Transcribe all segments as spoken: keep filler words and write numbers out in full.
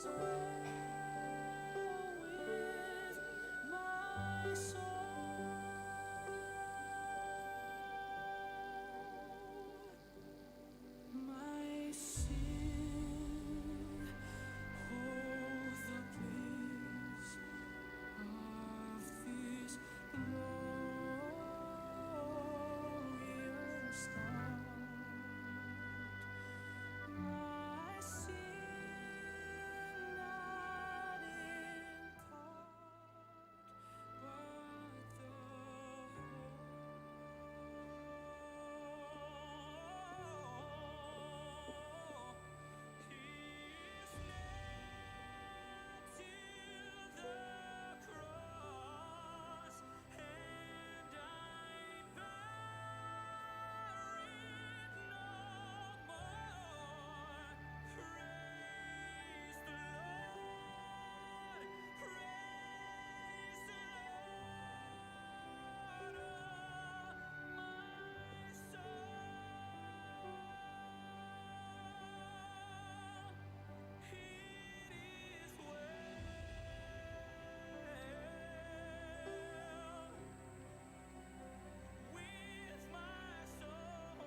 With my soul, my sin holds the place of this glorious night. My sin not in part, but the whole. His nail till the cross. And I bear it no more. Praise the Lord. Praise the Lord, oh my soul. It is well with my soul.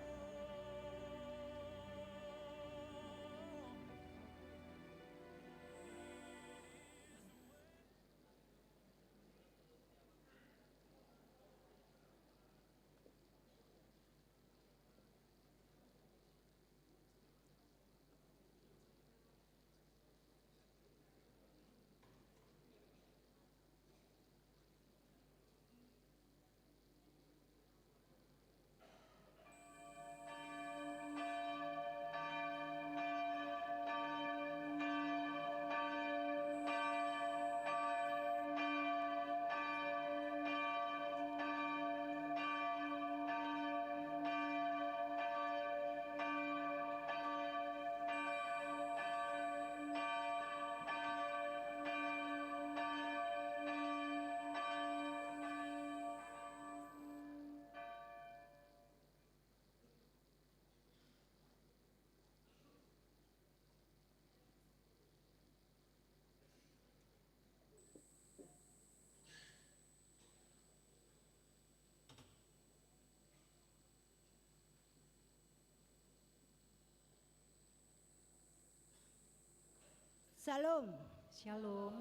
Syalom. Syalom.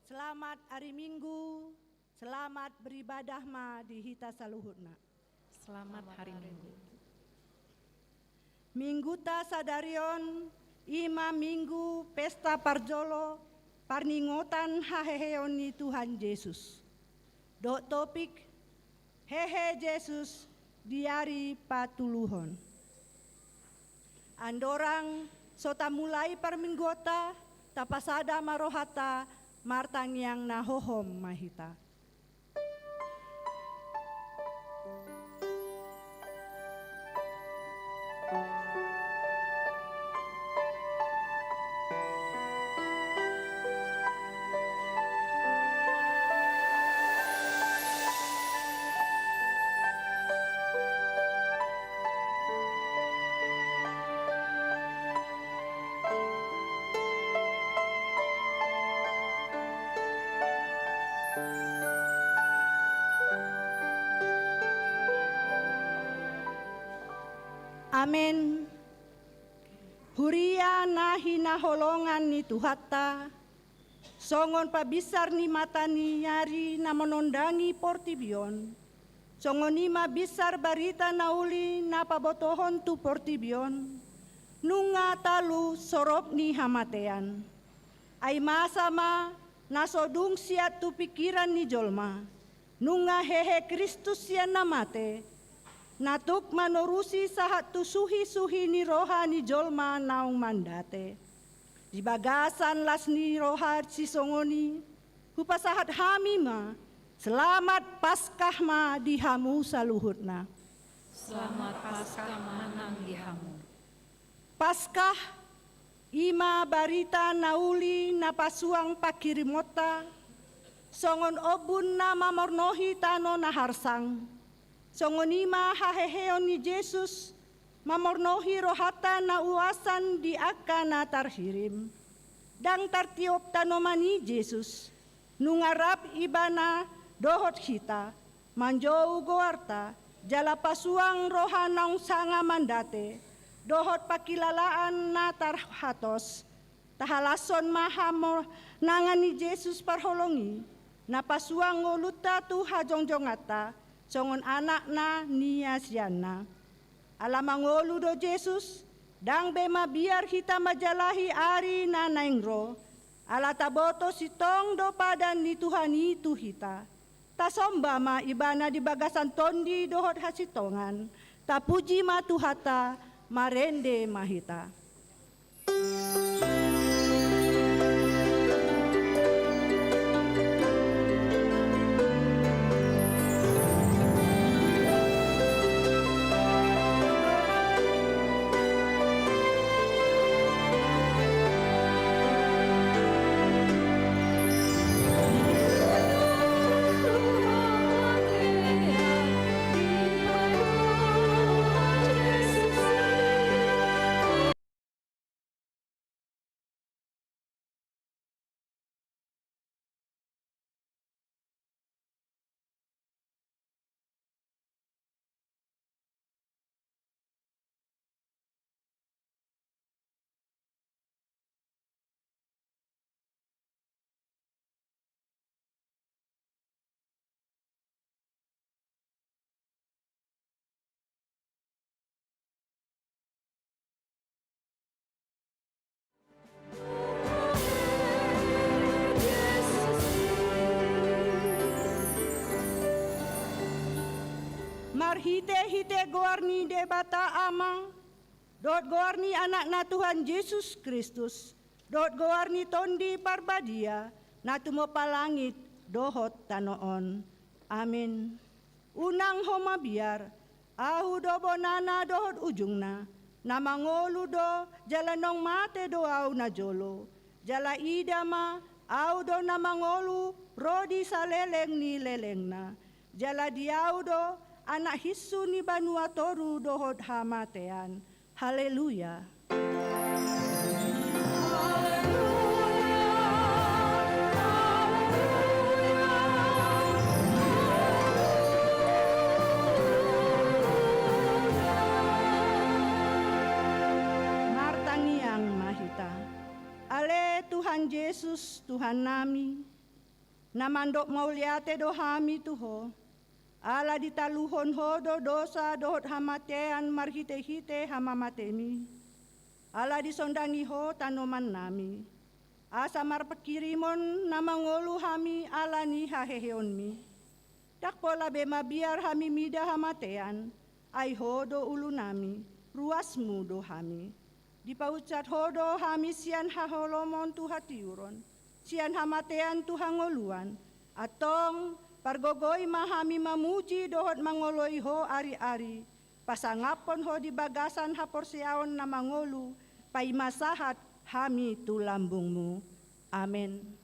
Selamat hari Minggu. Selamat beribadah ma di hita saluhutna. Selamat hari Minggu. Mingguta sadari on i ma minggu pesta parjolo parningotan haheheon ni Tuhan Jesus. Dohot topik, hehe Jesus di ari patuluhon. Andorang so tamulai parmingguonta, tapasada ma rohanta, martangiang na hohom ma hita. Amen. Huria na hinaholongan ni Tuhanta, songon pabinsar ni mata ni ari na manondangi portibi on, songon i ma binsar barita na uli na pabotohon tu portibi on, nunga talu sorop ni hamatean. Ai masa ma na so dung siat tu pingkiran ni jolma, nunga hehe Kristus sian na mate, na tuk manorusi sahat tu suhisuhi ni roha ni jolma naung mandate. Di bagasan las ni roha sisongon i, hupasahat hami ma, selamat Paskah ma di hamu saluhutna. Selamat Paskah ma nang di hamu. Paskah, i ma barita na uli na pasuang panghirimonta, songon ombun na mamornohi tano na harsang. Songon i ma haheheon ni Jesus, mamornohi rohanta na uasan di angka na tarhirim. Ndang tartiop tanoman i Jesus, nunga rap Ibana dohot hita, manjou goarta, jala pasuang roha naung sanga mandate, dohot pangkilalaan na tarhatos. Tahalashon ma hamonangan ni Jesus parholong i, na pasuang ngolunta tu hajongjonganta, songon anak na niasianna. Ala mangolu do Jesus, ndang be mabiar hita manjalahi ari na naeng ro, ala taboto sintong do padan ni Tuhan i tu hita. Tasomba ma Ibana di bagasan tondi dohot hasintongan, tapuji ma Tuhanta, marende ma hita. Marhitehite goar ni Debata Ama, dohot goar ni Anakna Tuhan Jesus Kristus, dohot goar ni Tondi Parbadia, na tumompa langit dohot tano on. Amin. Unang ho mabiar, ahu do bonana dohot ujungna, na mangolu do, jala naung mate do ahu najolo. Jala ida ma, ahu do na mangolu ro di saleleng ni lelengna. Jala di ahu do anak hinsu ni banua toru dohot hamatean. Haleluya. Martangiang ma hita. Ale Tuhan Jesus, Tuhannami, na mandok mauliate do hami tu Ho, ala ditaluhon Ho do dosa dohot hamatean marhitehite hamamatemi, ala disondangi Ho tanomannami, asa marpanghirimon na mangolu hami ala ni haheheonmi. Ndang pola be mabiar hami mida hamatean, ai Ho do ulunami, ruasmu do hami. Dipaunsat Ho do hami sian haholomon tu hatiuron, sian hamatean tu hangoluan. Antong, pargogoi ma hami mamuji dohot mangoloi Ho ari-ari, pasangaphon Ho di bagasan haporseaon na mangolu, paima sahat hami tu lambungmu. Amen.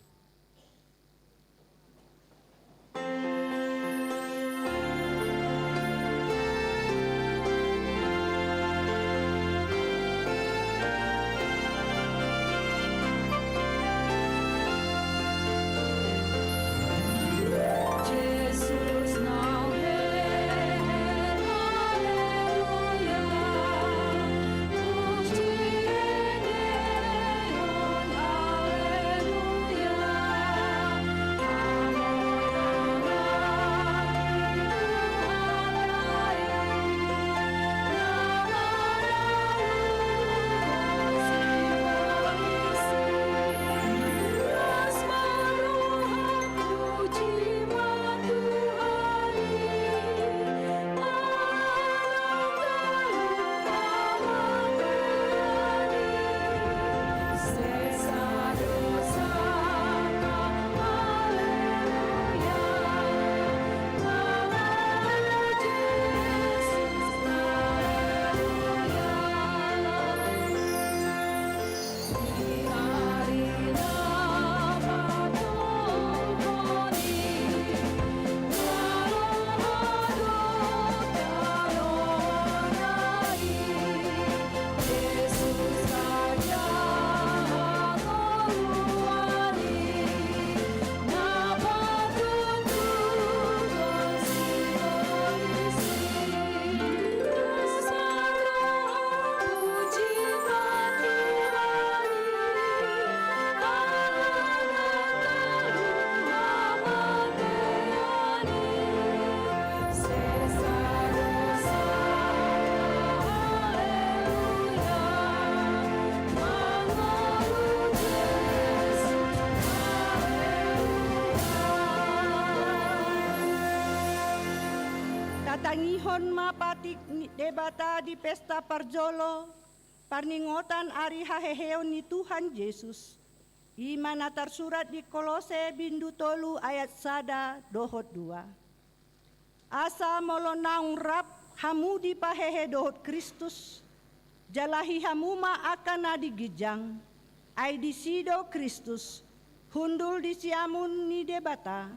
Tangihon ma patik ni Debata di pesta parjolo, parningotan ari haheheon ni Tuhan Jesus. I ma na tarsurat di Kolose bindu tolu ayat sada dohot dua. Asa molo naung rap hamu dipahehe dohot Kristus, jalahi hamu ma angka na di ginjang, ai disi do Kristus, hundul di siamun ni Debata,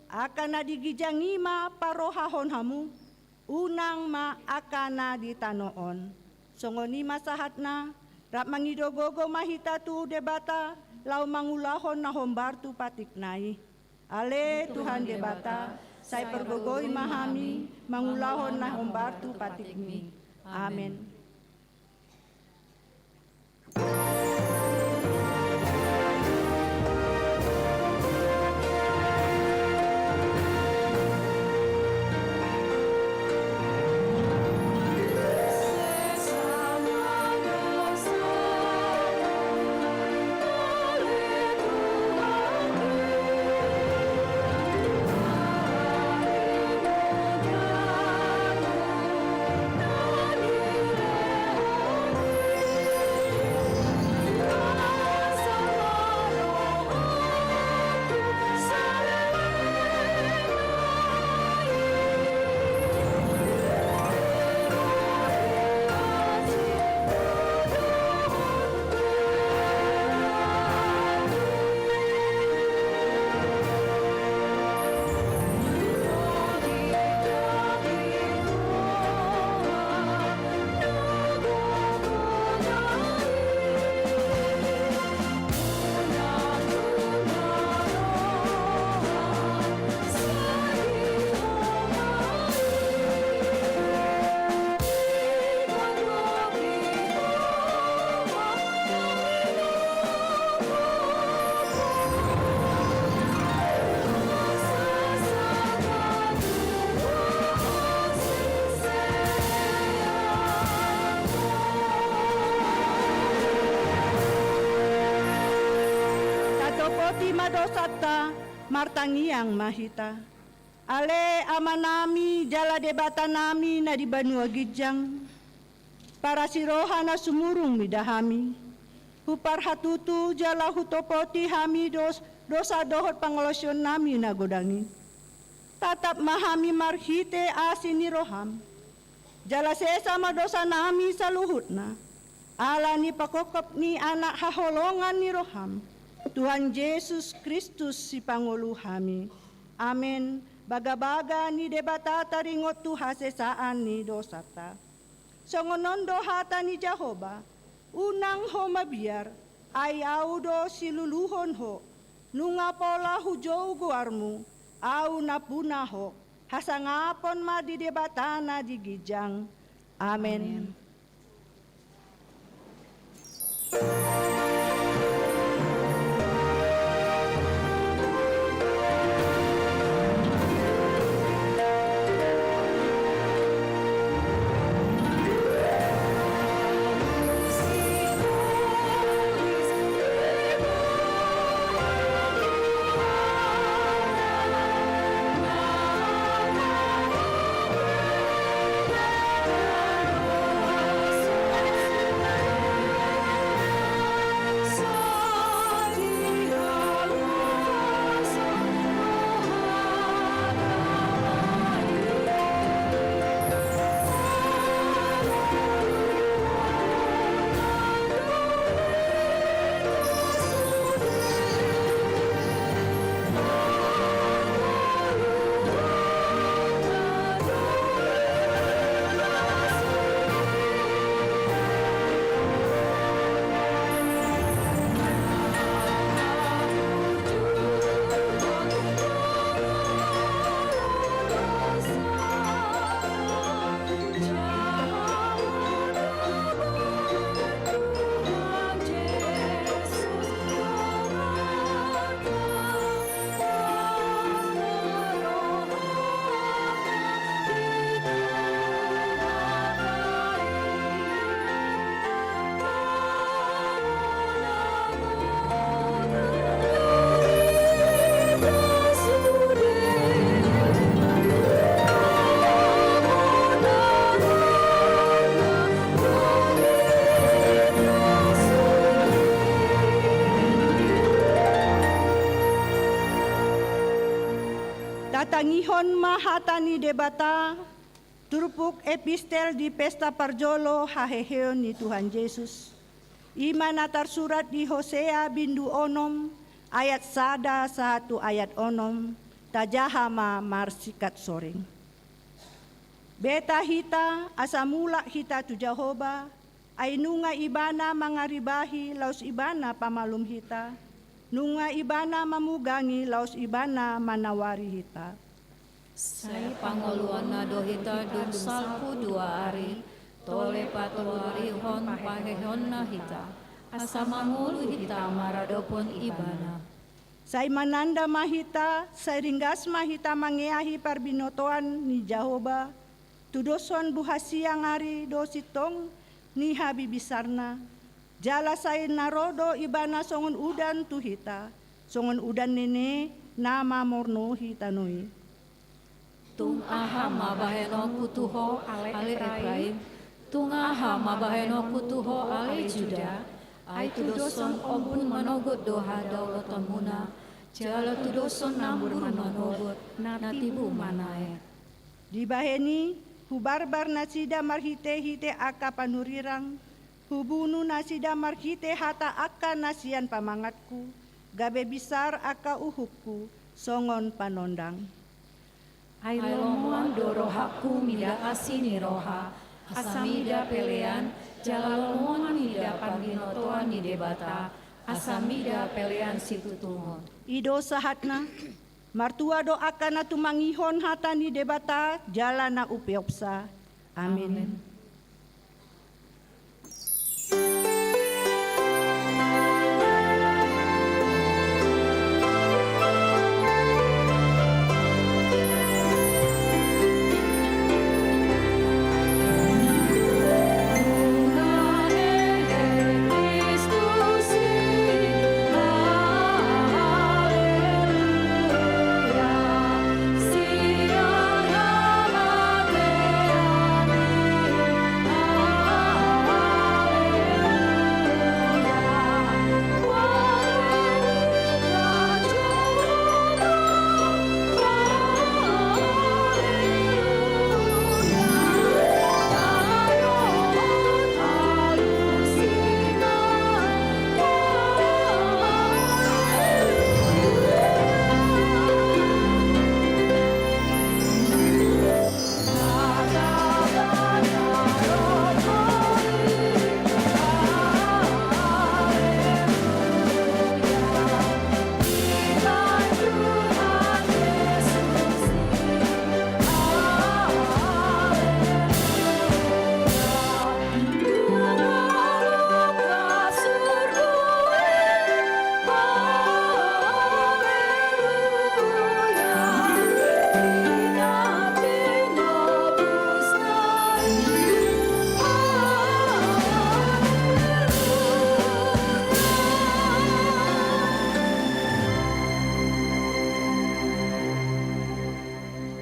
angka na di ginjang i ma parohahon hamu, unang ma angka na di tano on. Songon i ma sahatna, rap mangido gogo ma hita tu Debata, laho mangulahon na hombar tu patikna i. Ale Tuhan Debata, sai pargogoi ma hami mangulahon na hombar tu patikmi. Amen. Tatopoti ma dosanta, martangiang ma hita. Ale Amanami jala Debatanami na di banua ginjang, parasiroha na sumurung mida hami, huparhatutu jala hutopoti hami dos-, dosa dohot pangalaosionnami na godang i. Tatap ma hami marhite asi ni roham, jala sesa ma dosanami saluhutna, ala ni panghophop ni Anak haholongan ni roham, Tuhan Jesus Kristus Sipangolu hami. Amen. Bagabaga ni Debata taringot tu hasesaan ni dosanta. Songon on do hata ni Jahowa: Unang ho mabiar, ai Ahu do siluluhon ho. Nunga pola hujou goarmu, Ahu nampuna ho. Hasangapon ma di Debata na di ginjang. Amen. Amen. Tangihon ma hata ni Debata, turpuk epistel di pesta parjolo haheheon ni Tuhan Jesus. I ma na tarsurat di Hosea bindu onom, ayat sada sahat tu ayat onom, tajaha ma marsingkat soring. Beta hita, asa mulak hita tu Jahowa, ai nunga Ibana mangaribahi laos Ibana pamalum hita, nunga Ibana mamugangi laos Ibana manawari hita. Sai pangoluonna do hita dung salpu dua ari, tole patoluarihon paheheonna hita, asa mangolu hita maradophon Ibana. Sai mananda ma hita, sai ringgas ma hita mangeahi parbinotoan ni Jahowa, tudoshon buha siang ari do sintong ni habibisarna, jala sai na ro do Ibana songon udan tu hita, songon udan nene na mamornohi tano i. Tung aha ma bahenonku tu ho, ale Epraim? Tung aha ma bahenonku tu ho, ale Juda? Ai tudoshon ombun manogot do hadaulatonmuna, jala tudoshon nambur manogot, na tibu manaek. Dibahen i, hubarbar nasida marhitehite angka panurirang, hubunu nasida marhite hata angka na sian pamanganku, gabe bisar angka uhumku songon panondang. Ai lomoan do rohangku mida asi ni roha, asa mida pelean, jala lomoan mida parbinotoan ni Debata, asa mida pelean situtungon. I do sahatna. Martua do angka na tumangihon hata ni Debata jala na umpeopsa. Amin. Amin.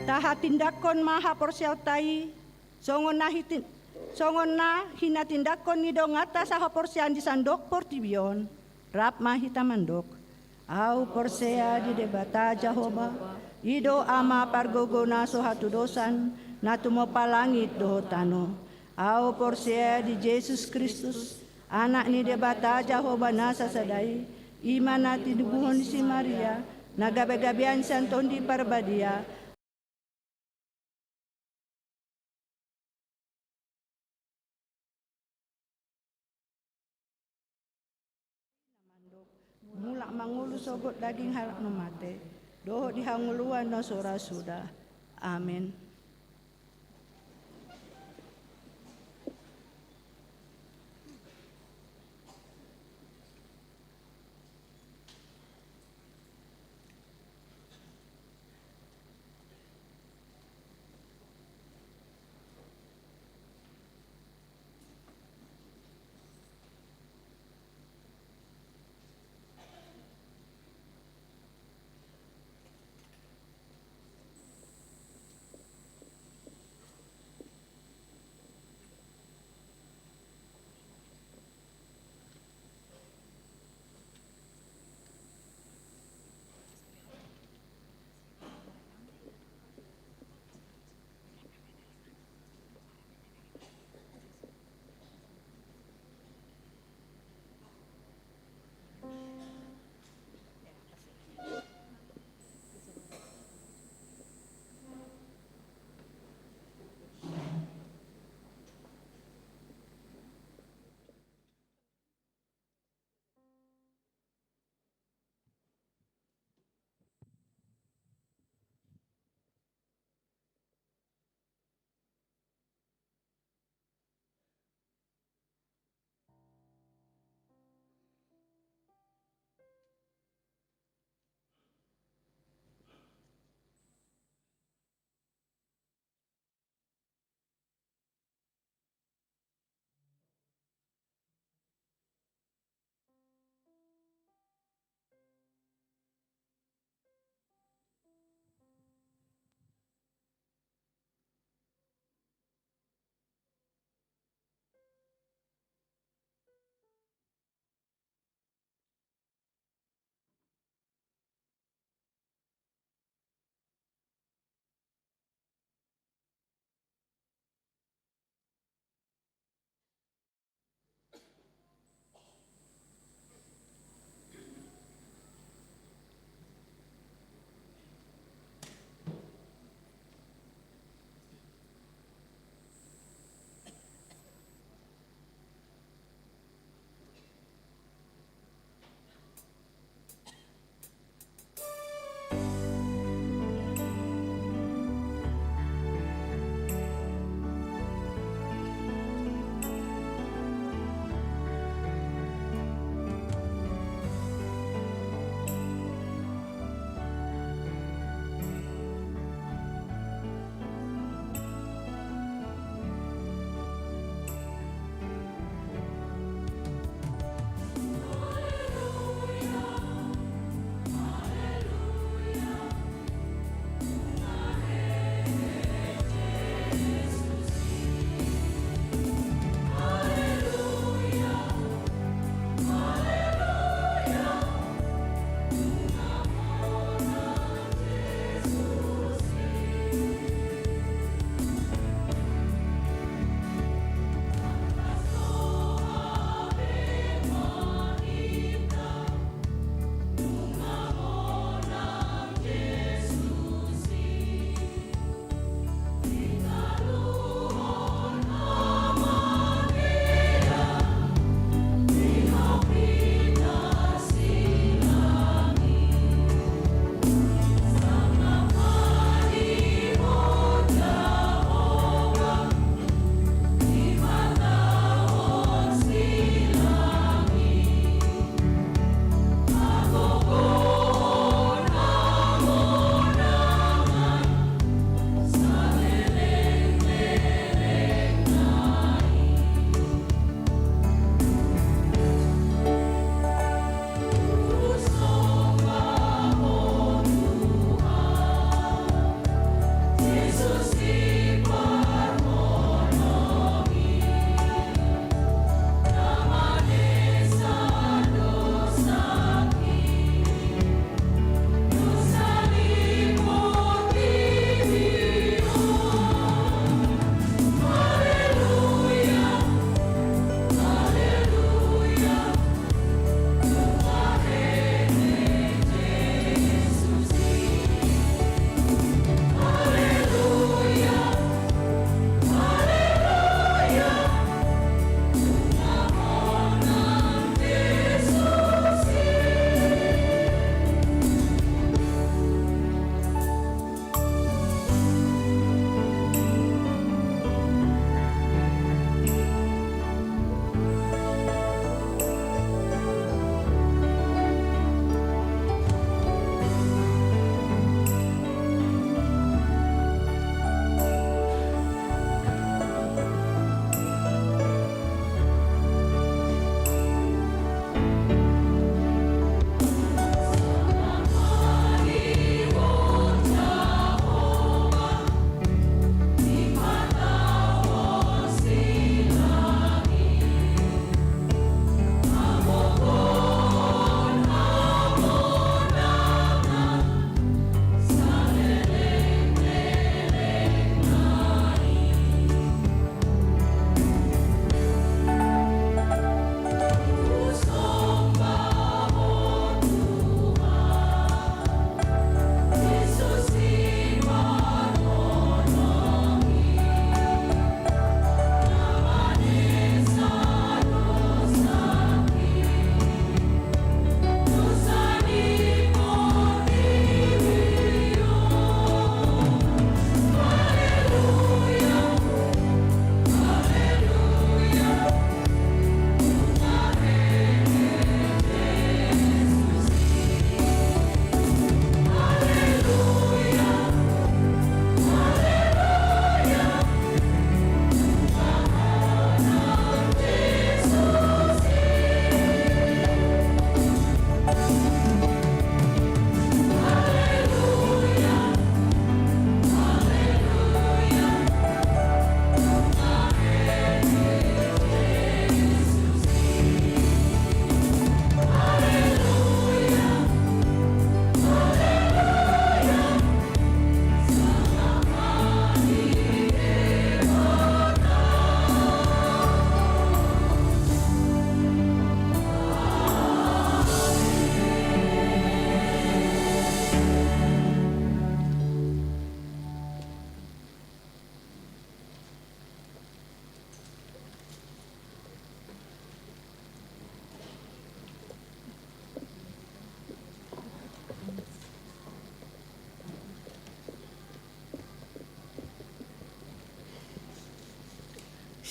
Tahatindangkon ma haporseaonta i, songon na hitin-, songon na hinatindangkon ni donganta sahaporseaon di sandok portibi on. Rap ma hita mandok. Ahu porsea di Debata Jahowa, i do Ama pargogo na so hatudosan, na tumompa langit dohot tano. Ahu porsea di Jesus Kristus, Anak ni Debata Jahowa na sasada i, i ma na tinubuhon ni si Maria, na gabegabean sian Tondi Parbadia, mulak mangolu sogot daging halak na mate, dohot di hangoluan na so ra suda. Amen.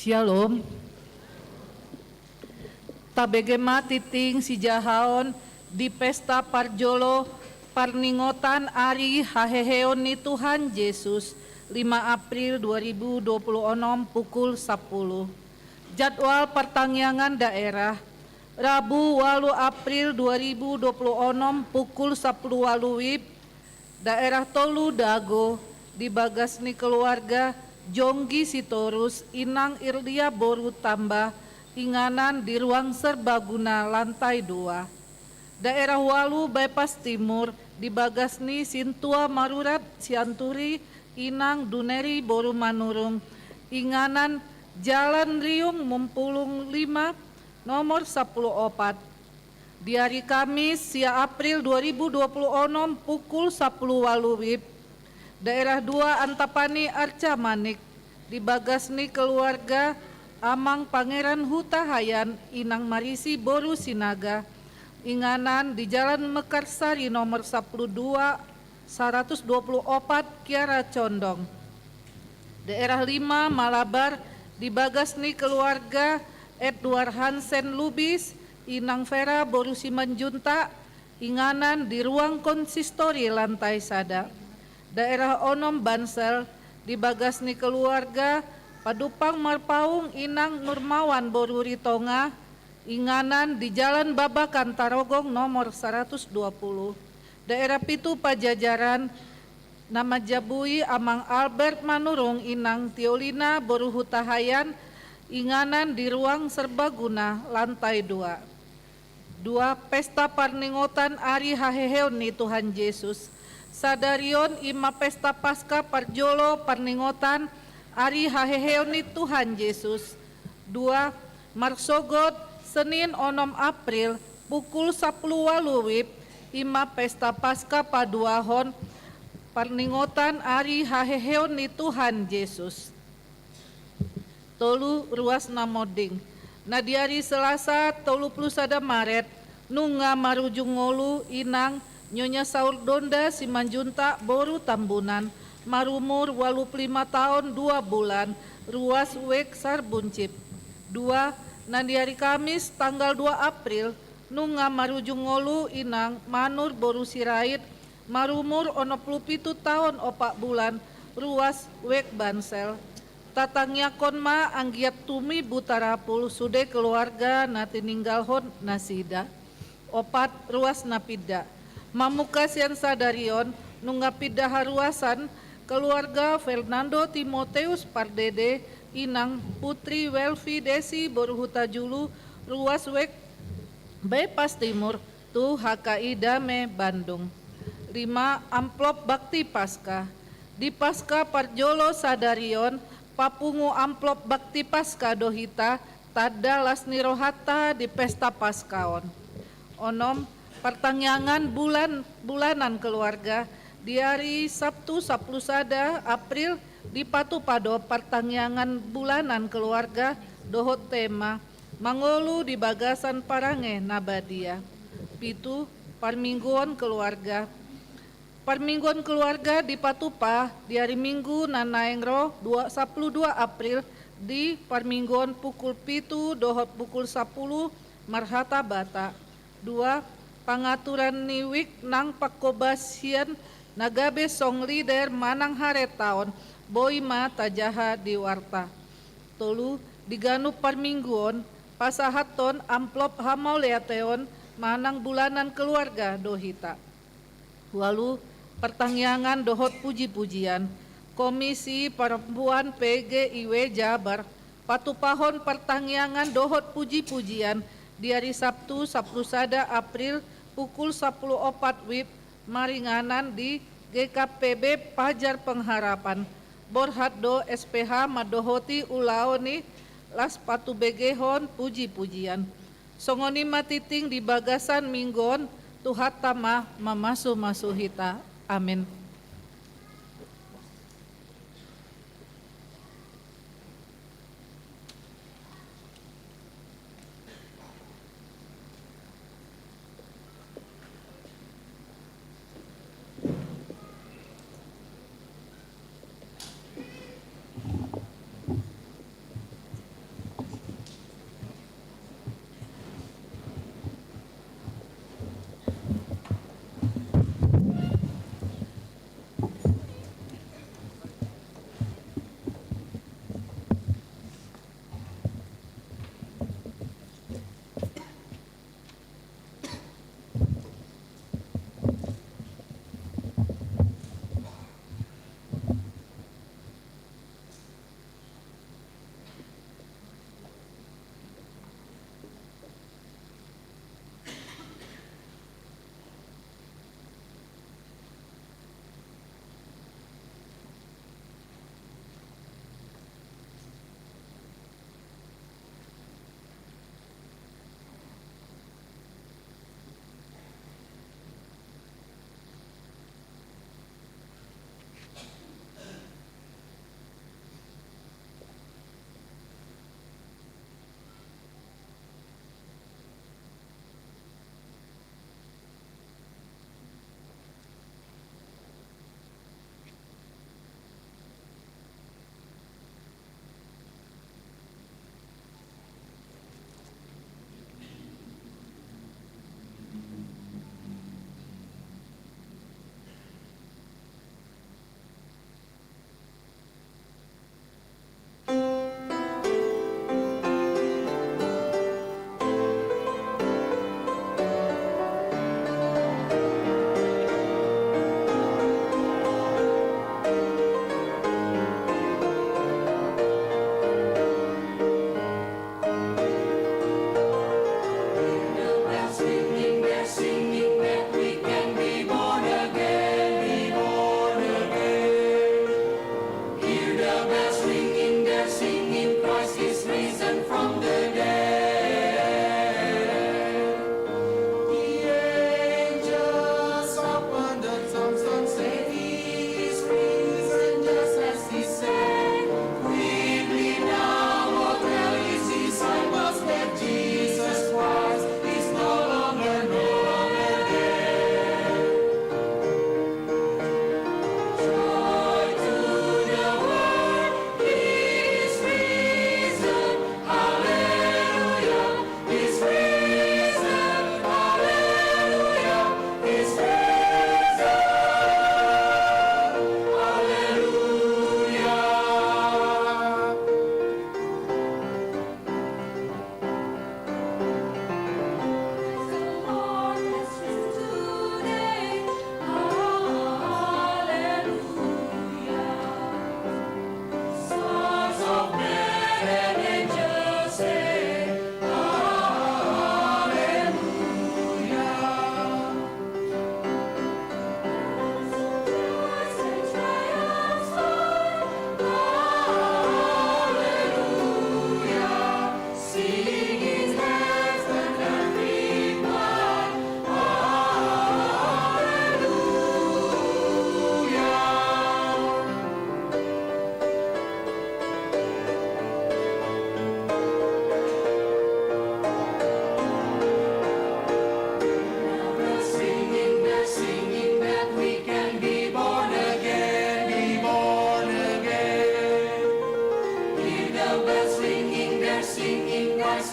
Syalom. Tabege ma tingting sijahaon di pesta parjolo parningotan ari haheheon ni Tuhan Jesus, lima April dua ribu dua puluh enam, pukul sapuluh. Jadwal partangiangan daerah, Rabu, walu April dua ribu dua puluh enam, pukul sapuluh walu wib, daerah tolu Dago, di bagas ni keluarga Jonggi Sitorus, Inang Irdia boru Tamba, inganan di ruang serbaguna lantai dua. Daerah walu Bypass Timur, di bagas ni Sintua Marurat Sianturi, Inang Duneri boru Manurung, inganan Jalan Riung Mumpulung lima, nomor sapuluh opat. Di ari Kamis, sia April dua ribu dua puluh enam, pukul sapuluh walu wib, daerah dua Antapani Arca Manik, di bagas ni keluarga Amang Pangeran Hutahayan, Inang Marisi boru Sinaga, inganan di Jalan Mekarsari nomor sapuluh dua, saratus dua puluh opat, Kiara Condong. Daerah lima Malabar, di bagas ni keluarga Edward Hansen Lubis, Inang Vera boru Simanjuntak, inganan di ruang konsistori lantai sada. Daerah onom Bansal, di bagas ni keluarga Padumpang Marpaung, Inang Nurmawan boru Ritonga, inganan di Jalan Babakan Tarogong nomor saratus dua puluh. Daerah pitu Pajajaran, na manjabui Amang Albert Manurung, Inang Tiolina boru Hutahayan, inganan di ruang serbaguna lantai dua. Dua, pesta parningotan ari haheheon ni Tuhan Jesus. Sadari on i ma pesta Paska parjolo parningotan ari haheheon ni Tuhan Jesus. Dua, marsogot Senin onom April, pukul sapuluh walu wib, i ma pesta Paska paduahon parningotan ari haheheon ni Tuhan Jesus. Tolu, ruas na monding. Na di ari Selasa tolu puluh sada Maret, nunga marujung ngolu Inang Nyonya Saur Donda Simanjuntak boru Tambunan, marumur walu puluh lima taon dua bulan, ruas Wek Sarbuncit. Dua, na di ari Kamis tanggal dua April, nunga marujung ngolu Inang Manur boru Sirait, marumur onom puluh pitu taon opat bulan, ruas Wek Bansel. Tatangiangkon ma anggiat tumibu tarapul sude keluarga na tininggalhon nasida. Opat, ruas na pinda. Mamungka sian sadari on, nunga pinda haruasan keluarga Fernando Timoteus Pardede, Inang Putri Welfi Desi boru Hutajulu, ruas Wek Bypass Timur, tu H K I Dame Bandung. Lima, amplop bakti Paska. Di Paska parjolo sadari on, papungu amplop bakti Paska do hita, tanda las ni rohanta di pesta Paska on. Onom, partangiangan bulan, bulanan keluarga. Di ari Sabtu sapuluh sada April, dipatupa do partangiangan bulanan keluarga dohot tema mangolu di bagasan parange na badia. Pitu, parmingguon keluarga. Parmingguon keluarga dipatupa di ari Minggu na naeng ro, dua, sapuluh dua April, di parmingguon pukul pitu dohot pukul sapuluh marhata Batak. Dua, pangaturan ni wik nang pangkobasian na gabe song leader manang harentaon, boi ma tajaha di warta. Tolu, di ganup parmingguon, pasahathon amplop hamauliateon manang bulanan keluarga do hita. Ualu, partangiangan dohot puji-pujian. Komisi Perempuan P G I W Jabar patupahon partangiangan dohot puji-pujian di ari Sabtu sapuluh sada April pukul sapuluh opat wib maringanan di G K P B Pajar Pengharapan. Borhat do S P H mandohoti ulaon i, las patubegehon puji-pujian. Songon i ma tingting di bagasan minggu on, Tuhanta ma mamasu-masu hita. Amin.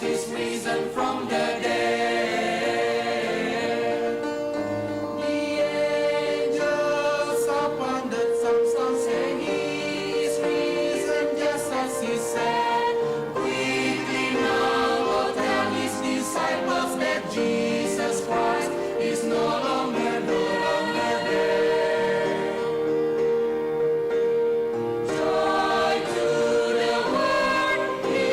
is risen from the dead. The angels sounded some sound, saying, "He is risen, just as he said." Quickly now go tell his disciples that Jesus Christ is no longer, no longer there. Joy to the world, he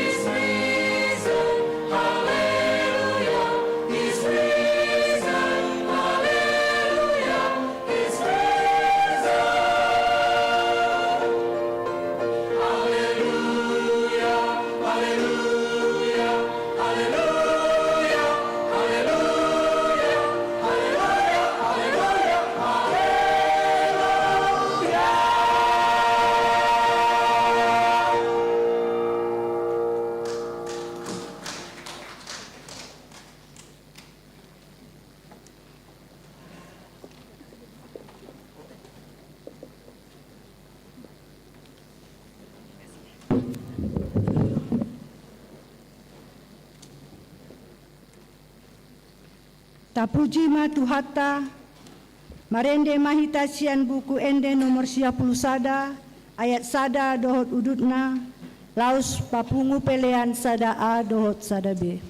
is risen. Hallelujah, he's risen. Hallelujah, he's risen. Hallelujah, hallelujah, hallelujah, hallelujah, hallelujah, hallelujah, hallelujah. Tapuji ma Tuhanta. Marende ma hita sian Buku Ende nomor sia pulu sada, ayat sada dohot udutna, laos papungu pelean sada A dohot sada B.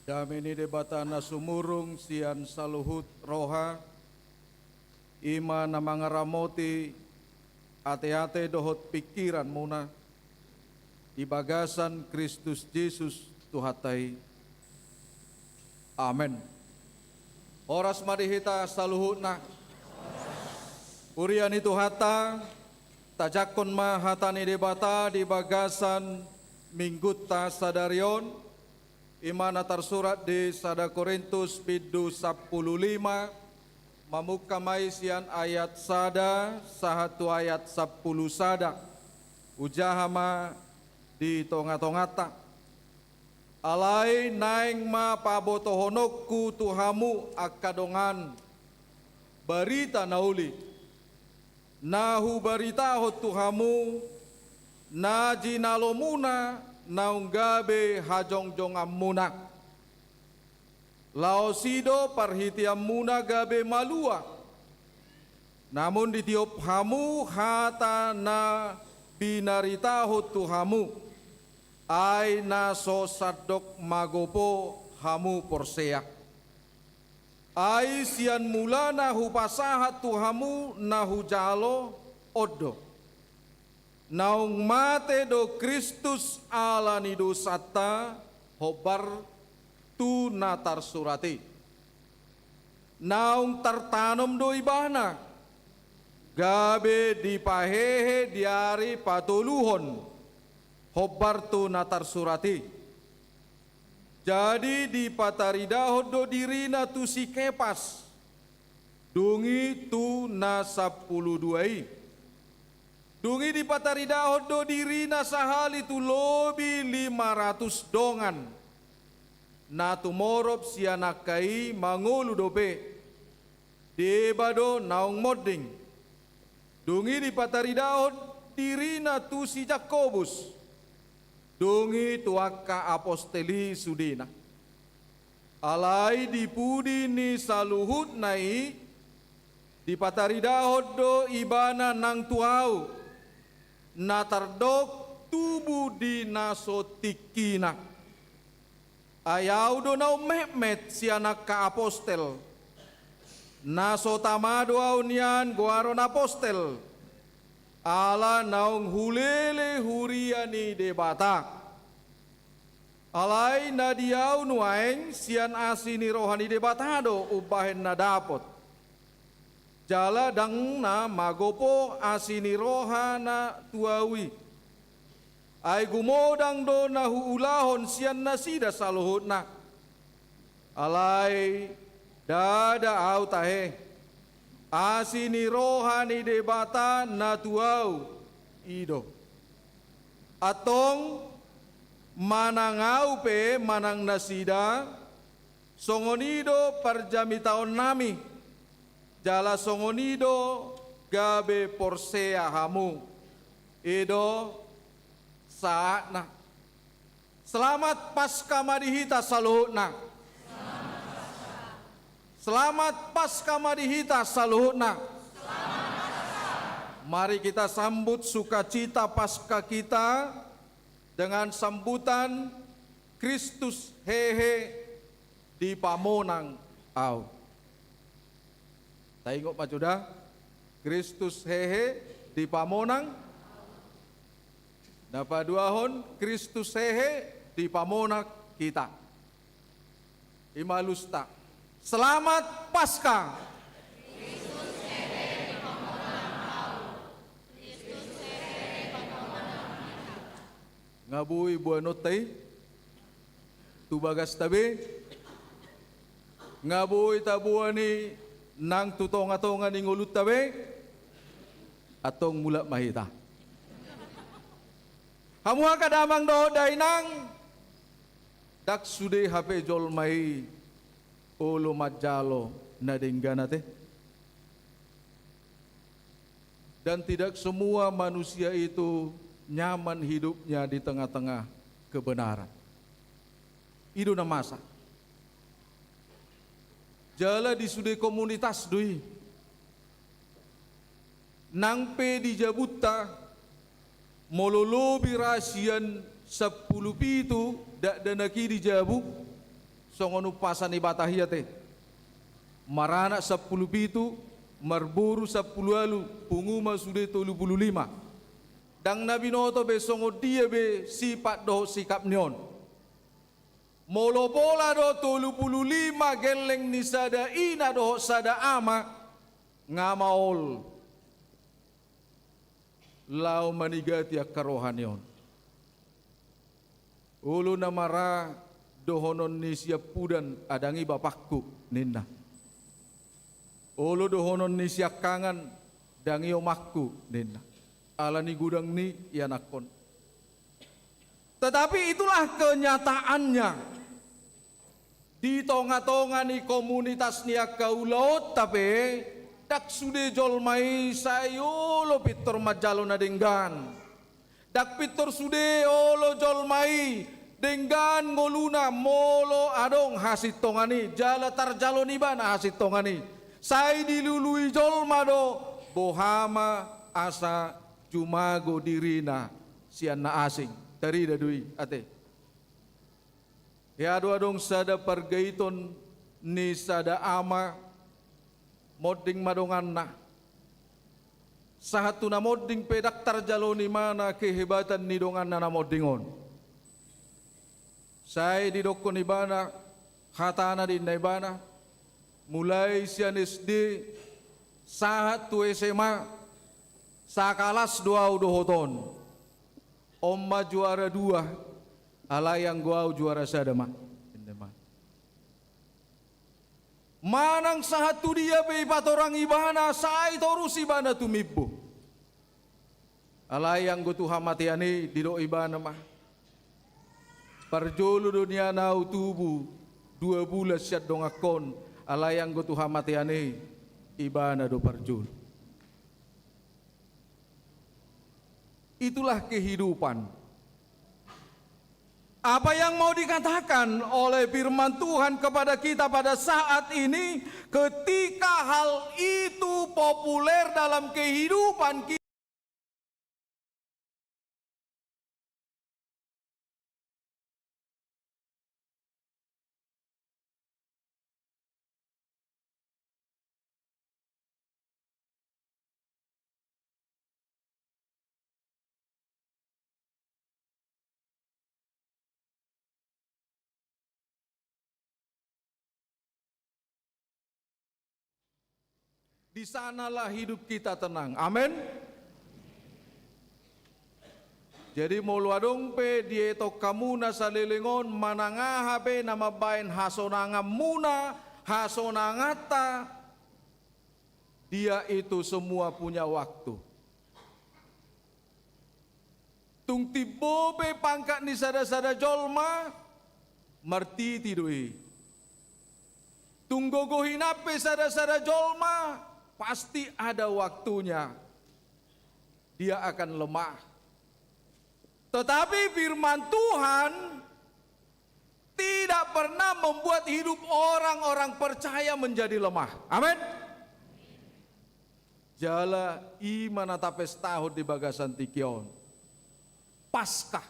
Dame ni Debata na sumurung sian saluhut roha, i ma na mangaramoti ateate dohot pingkiranmuna, di bagasan Kristus Jesus Tuhanta i. Amen. Horas ma di hita saluhutna. Huria ni Tuhanta, tajangkon ma hata ni Debata di bagasan Minggunta sadari on, i ma na tarsurat di sada Korintus bindu sampulu lima, mamungka ma i sian ayat sada sahat tu ayat sampulu sada, hujaha ma di tongatonganta. Alai naeng ma pabotohononku tu hamu angka dongan, barita na uli, na hubaritahon tu hamu, na jinalomuna naung gabe hajongjonganmuna. Laos i do parhiteanmuna gabe malua. Namun ditiop hamu hata na binaritahon tu hamu, ai na so sandok magopo hamu porsea. Ai sian mulana hupasahat tu hamu na hujalo, on do: Naung mate do Kristus ala ni dosanta, hombar tu na tarsurat i. Naung tartanom do Ibana, gabe dipahehe di ari patoluhon, hombar tu na tarsurat i. Jadi dipataridahon do diriNa tu si Kepas, dung i tu na sampulu dua i. Dung i dipataridahon do diriNa sahali tu lobi lima ratus dongan. Na tumorop sian angka i mangolu dope, deba do naung monding. Dung i dipataridahon diriNa tu si Jakobus, dung i tu angka apostel i sudena. Alai di pudi ni saluhutna i, dipataridahon do Ibana nang tu ahu, na tardok tubu di na so tingkina. Ai ahu do naung metmet sian angka apostel. Na so tama do ahu nian goaron apostel, ala naung hulele huria ni Debata. Alai na di ahu nuaeng sian asi ni roha ni Debata do umbahen na dapot. Jala ndang na magopo asi ni roha na tu ahu i. Ai gumodang do na huulahon sian nasida saluhutna. Alai ndada ahu tahe, asi ni roha ni Debata na tu ahu i do. Antong, manang ahu pe manang nasida, songon i do parjamitaonnami, jala songon i do gabe porsea hamu. I do saatna. Selamat Paskah ma di hita saluhutna. Selamat Paskah ma di hita saluhutna. Mari kita sambut sukacita Paskah kita dengan sambutan Kristus hehe, dipamonang ahu. Taingot ma jo da. Kristus hehe, dipamonang. Na paduahon, Kristus hehe, dipamonang hita. I ma alusta. Selamat Paskah. Nga boi boanonta i tu bagasta be, nga boi taboan i nang tu tongatonga ni ngolunta be. Antong mulak ma hita. Hamu angka damang dohot dainang, ndang sude hape jolma i olo manjalo na denggan ate. Dan tidak semua manusia itu nyaman hidupnya di tengah-tengah kebenaran. I do na masa. Jala di sude komunitas do i. Nang pe di jabunta, molo lobi ra sian sampulu pitu dakdanak i di jabu, songon umpasa ni Batahia te. Maranak sampulu pitu, marboru sampulu ualu, pungu ma sude tolu pulu lima. Ndang na binoto be songon dia be sipat dohot sikap ni on. Molo pola do tolu pulu lima gelleng ni sada ina dohot sada ama, nga maol laho manigati angka roha ni on. Olo na mara dohonon ni siampudan, a, ndang i bapakku, ninna. Olo dohonon ni siangkangan, ndang i omakku, ninna. Ala ni godang ni ianakhon. Tetapi itulah kenyataannya. Di tonga-tonga ni komunitas ni angka ulaonta pe, ndang sude jolma i sai olo pintor manjalo na denggan. Ndang pintor sude olo jolma i denggan ngoluna molo adong hasintongan i, jala tarjalo ni ibana hasintongan i. Sai dilului jolma do, boha ma asa jumago dirina sian na asing. Tarida do i, ate. Hea do adong sada pargaiton ni sada ama, monding ma donganna. Sahat tu na monding pe ndang tarjalo ni ibana kehebatan ni donganna na monding on. Sai didokkon ibana, hatana do ninna ibana, mulai sian S D sahat tu S M A, sakalas do au dohot on. On ma juara dua, alai anggo au juara sada ma, ninna ibana. Manang sahat tu dia pe ipatorang ibana, sai torus ibana tumimbo. Alai anggo tu hamatean i, didok ibana ma, parjolo do nian au tubu dua bulan sian donganhon, alai anggo tu hamatean i, ibana do parjolo. Itulah kehidupan. Apa yang mau dikatakan oleh firman Tuhan kepada kita pada saat ini, ketika hal itu populer dalam kehidupan kita, di sanalah hidup kita tenang. Amen. Jadi, molo adong pe dietok hamuna saleleng on manang aha pe na mambahen hasonanganmuna, hasonanganta, dia itu semua punya waktu. Tung timbo pe pangkat ni sada-sada jolma, martiti do i. Tung gogo hinan pe sada-sada jolma, pasti ada waktunya dia akan lemah. Tetapi firman Tuhan tidak pernah membuat hidup orang-orang percaya menjadi lemah. Amin. Jala i ma na tapestahon di bagasan tingki on. Paskah.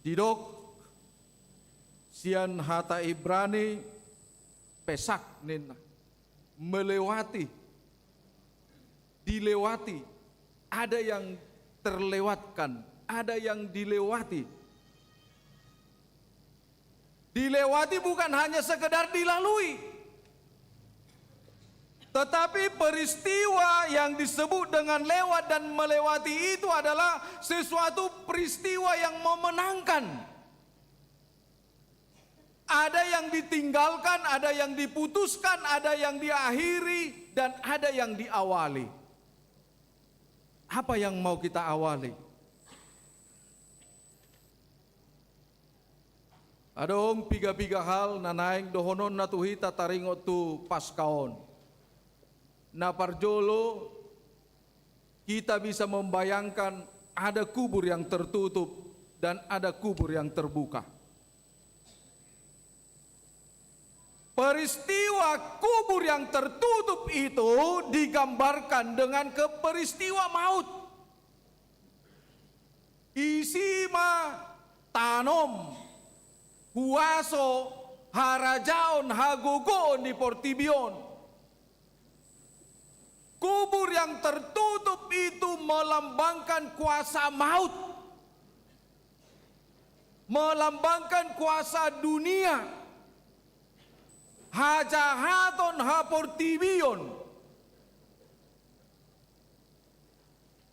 Didok sian hata Ibrani, pesach ninna. Melewati. Dilewati. Ada yang terlewatkan, ada yang dilewati. Dilewati bukan hanya sekedar dilalui. Tetapi peristiwa yang disebut dengan lewat dan melewati itu adalah sesuatu peristiwa yang memenangkan. Ada yang ditinggalkan, ada yang diputuskan, ada yang diakhiri, dan ada yang diawali. Apa yang mau kita awali? Adong piga-piga hal na naeng dohononna tu hita taringot tu Paskah on. Na parjolo, kita bisa membayangkan ada kubur yang tertutup dan ada kubur yang terbuka. Peristiwa kubur yang tertutup itu digambarkan dengan ke-, peristiwa maut. Isi ma tanom, Huaso, harajaon, hagogoon di portibi on. Kubur yang tertutup itu melambangkan kuasa maut, melambangkan kuasa dunia, hajahaton haportibion.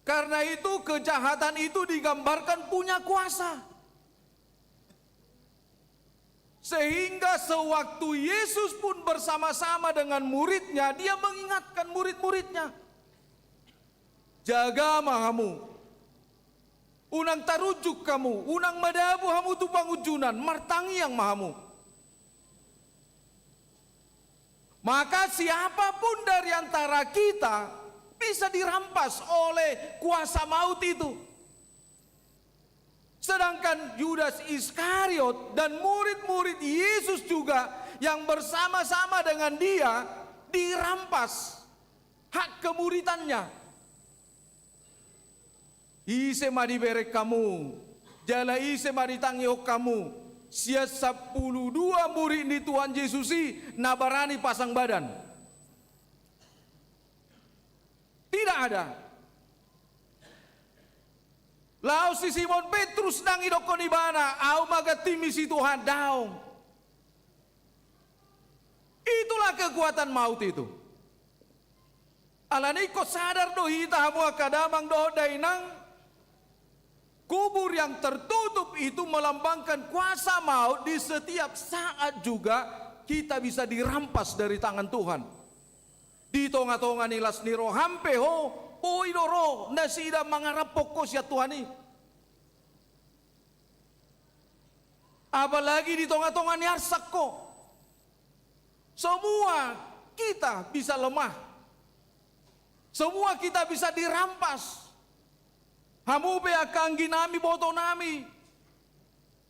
Karena itu, kejahatan itu digambarkan punya kuasa. Sehingga sewaktu Yesus pun bersama-sama dengan muridnya, dia mengingatkan murid-muridnya, "Jaga ma hamu, unang tarunjuk hamu, unang madabu hamu tu pangunjunan, martangiang ma hamu." Maka siapapun dari antara kita bisa dirampas oleh kuasa maut itu. Sedangkan Yudas Iskariot dan murid-murid Yesus juga yang bersama-sama dengan dia dirampas hak kemuritannya. Ise ma dibereng hamu, jala ise ma ditangihon hamu, sian sampulu dua murid ni Tuhan Yesus i na barani pasang badan? Tidak ada. Laos si Simon Petrus ndang idokkon ibana, "Ahu ma gantim i si Tuhan." Daong. Itulah kekuatan maut itu. Alani ingkon sadar do hita, hamu angka damang dohot dainang, kubur yang tertutup itu melambangkan kuasa maut. Di setiap saat juga kita bisa dirampas dari tangan Tuhan. Di tonga-tonga ni las ni roham pe ho, boi do ro nasida mangaraphon ho sian Tuhan i. Apalagi di tonga-tonga ni arsak ho. Semua kita bisa lemah. Semua kita bisa dirampas. Hamu pe angka anggi nami, boto nami,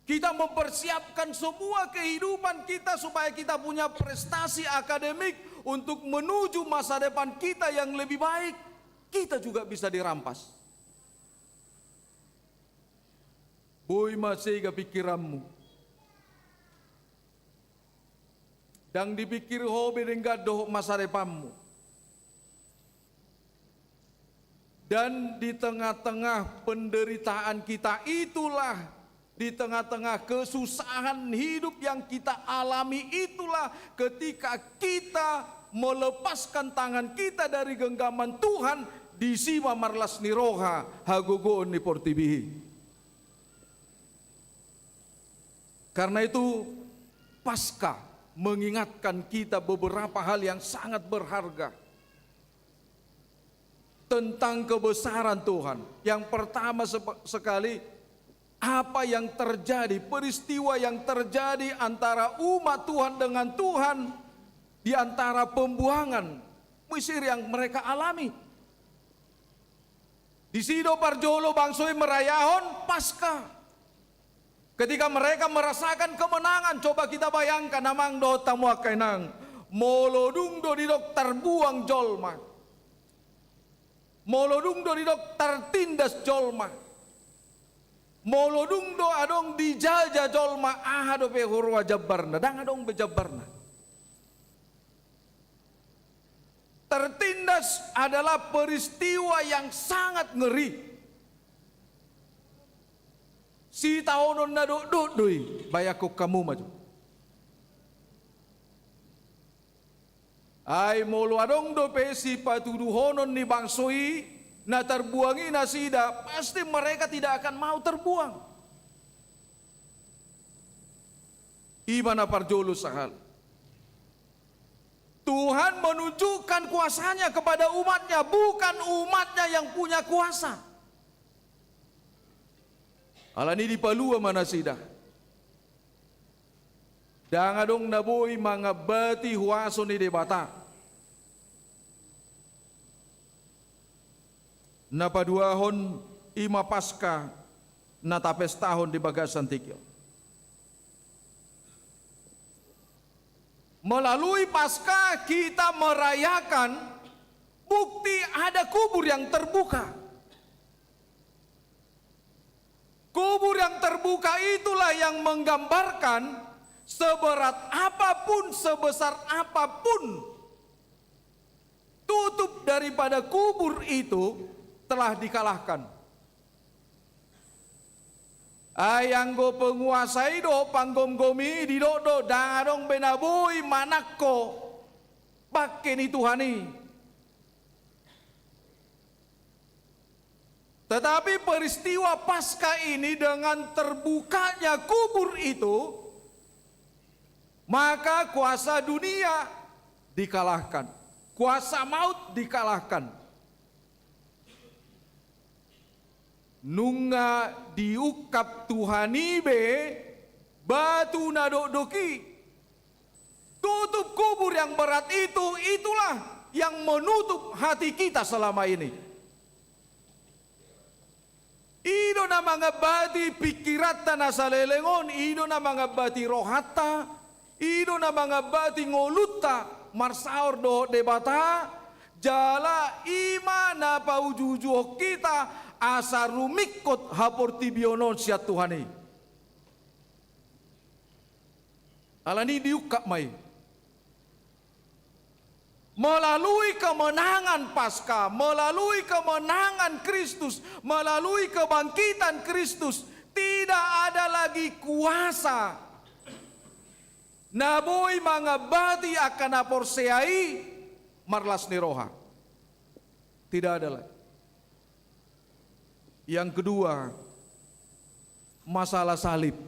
kita mempersiapkan semua kehidupan kita supaya kita punya prestasi akademik untuk menuju masa depan kita yang lebih baik. Kita juga bisa dirampas. Boi ma sega pingkiranmu. Ndang dipingkiri ho be denggan dohot masa depanmu. Dan di tengah-tengah penderitaan kita itulah, di tengah-tengah kesusahan hidup yang kita alami itulah, ketika kita melepaskan tangan kita dari genggaman Tuhan, disi ma marlas ni roha hagogoon ni portibi i. Karena itu, Paskah mengingatkan kita beberapa hal yang sangat berharga tentang kebesaran Tuhan. Yang pertama sepe-, sekali, apa yang terjadi, peristiwa yang terjadi antara umat Tuhan dengan Tuhan di antara pembuangan Mesir yang mereka alami. Disi do parjolo bangso i merayahon Paskah. Ketika mereka merasakan kemenangan, coba kita bayangkan, amang dohot hamu angka inang, molo dung do didok tarbuang jolma, molo dung do didok tartindas jolma, molo dung do adong dijajah jolma, aha dope huroha jambarna? Ndang adong be jambarna. Tertindas adalah peristiwa yang sangat ngeri. Sitaonon na dokdok do i, bayangkon hamu ma jo. Ai molo adong dope sipatuduhonon ni bangso i, na tarbuang i nasida, pasti mereka tidak akan mau terbuang. I ma na parjolo sahali. Tuhan menunjukkan kuasanya kepada umatnya, bukan umatnya yang punya kuasa. Alani i dipalua ma nasida. Ndang adong na boi mangambati huaso ni Debata. Na paduahon, i ma Paskah na tapestahon di bagasan tingki on. Melalui Paskah kita merayakan bukti ada kubur yang terbuka. Kubur yang terbuka itulah yang menggambarkan seberat apapun, sebesar apapun tutup daripada kubur itu telah dikalahkan. Ai anggo penguasa i dohot panggomgomi i didok do, ndang adong be na boi manangko bangke ni Tuhan i. Tetapi peristiwa Paskah ini, dengan terbukanya kubur itu, maka kuasa dunia dikalahkan, kuasa maut dikalahkan. Nunga diungkap Tuhan i be batu na dokdok i tutup kubur yang berat itu, itulah yang menutup hati kita selama ini. I do na mangambati pingkiranta na saleleng on, i do na mangambati rohanta, i do na mangambati ngolunta marsaor dohot Debata, jala i ma na paujuujuhon hita asa rumingkot haportibion on sian Tuhan i. Alani diungkap ma i. Melalui kemenangan Paskah, melalui kemenangan Kristus, melalui kebangkitan Kristus, tidak ada lagi kuasa na boi mangambati angka na porsea i marlas ni roha. Tidak ada lagi. Yang kedua, masalah salib.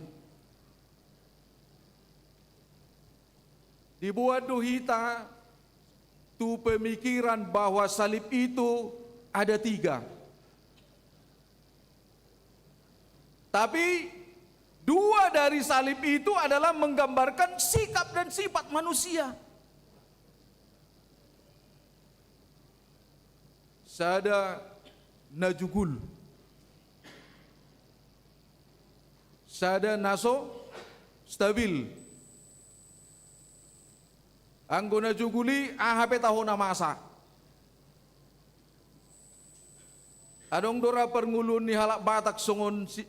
Dibuat do hita tu pemikiran bahwa salib itu ada tiga. Tapi dua dari salib itu adalah menggambarkan sikap dan sifat manusia. Sada na jugul, sada na so stabil. Anggo na jugul i aha pe taho na masa. Adong do ra parngoluon ni halak Batak songon si,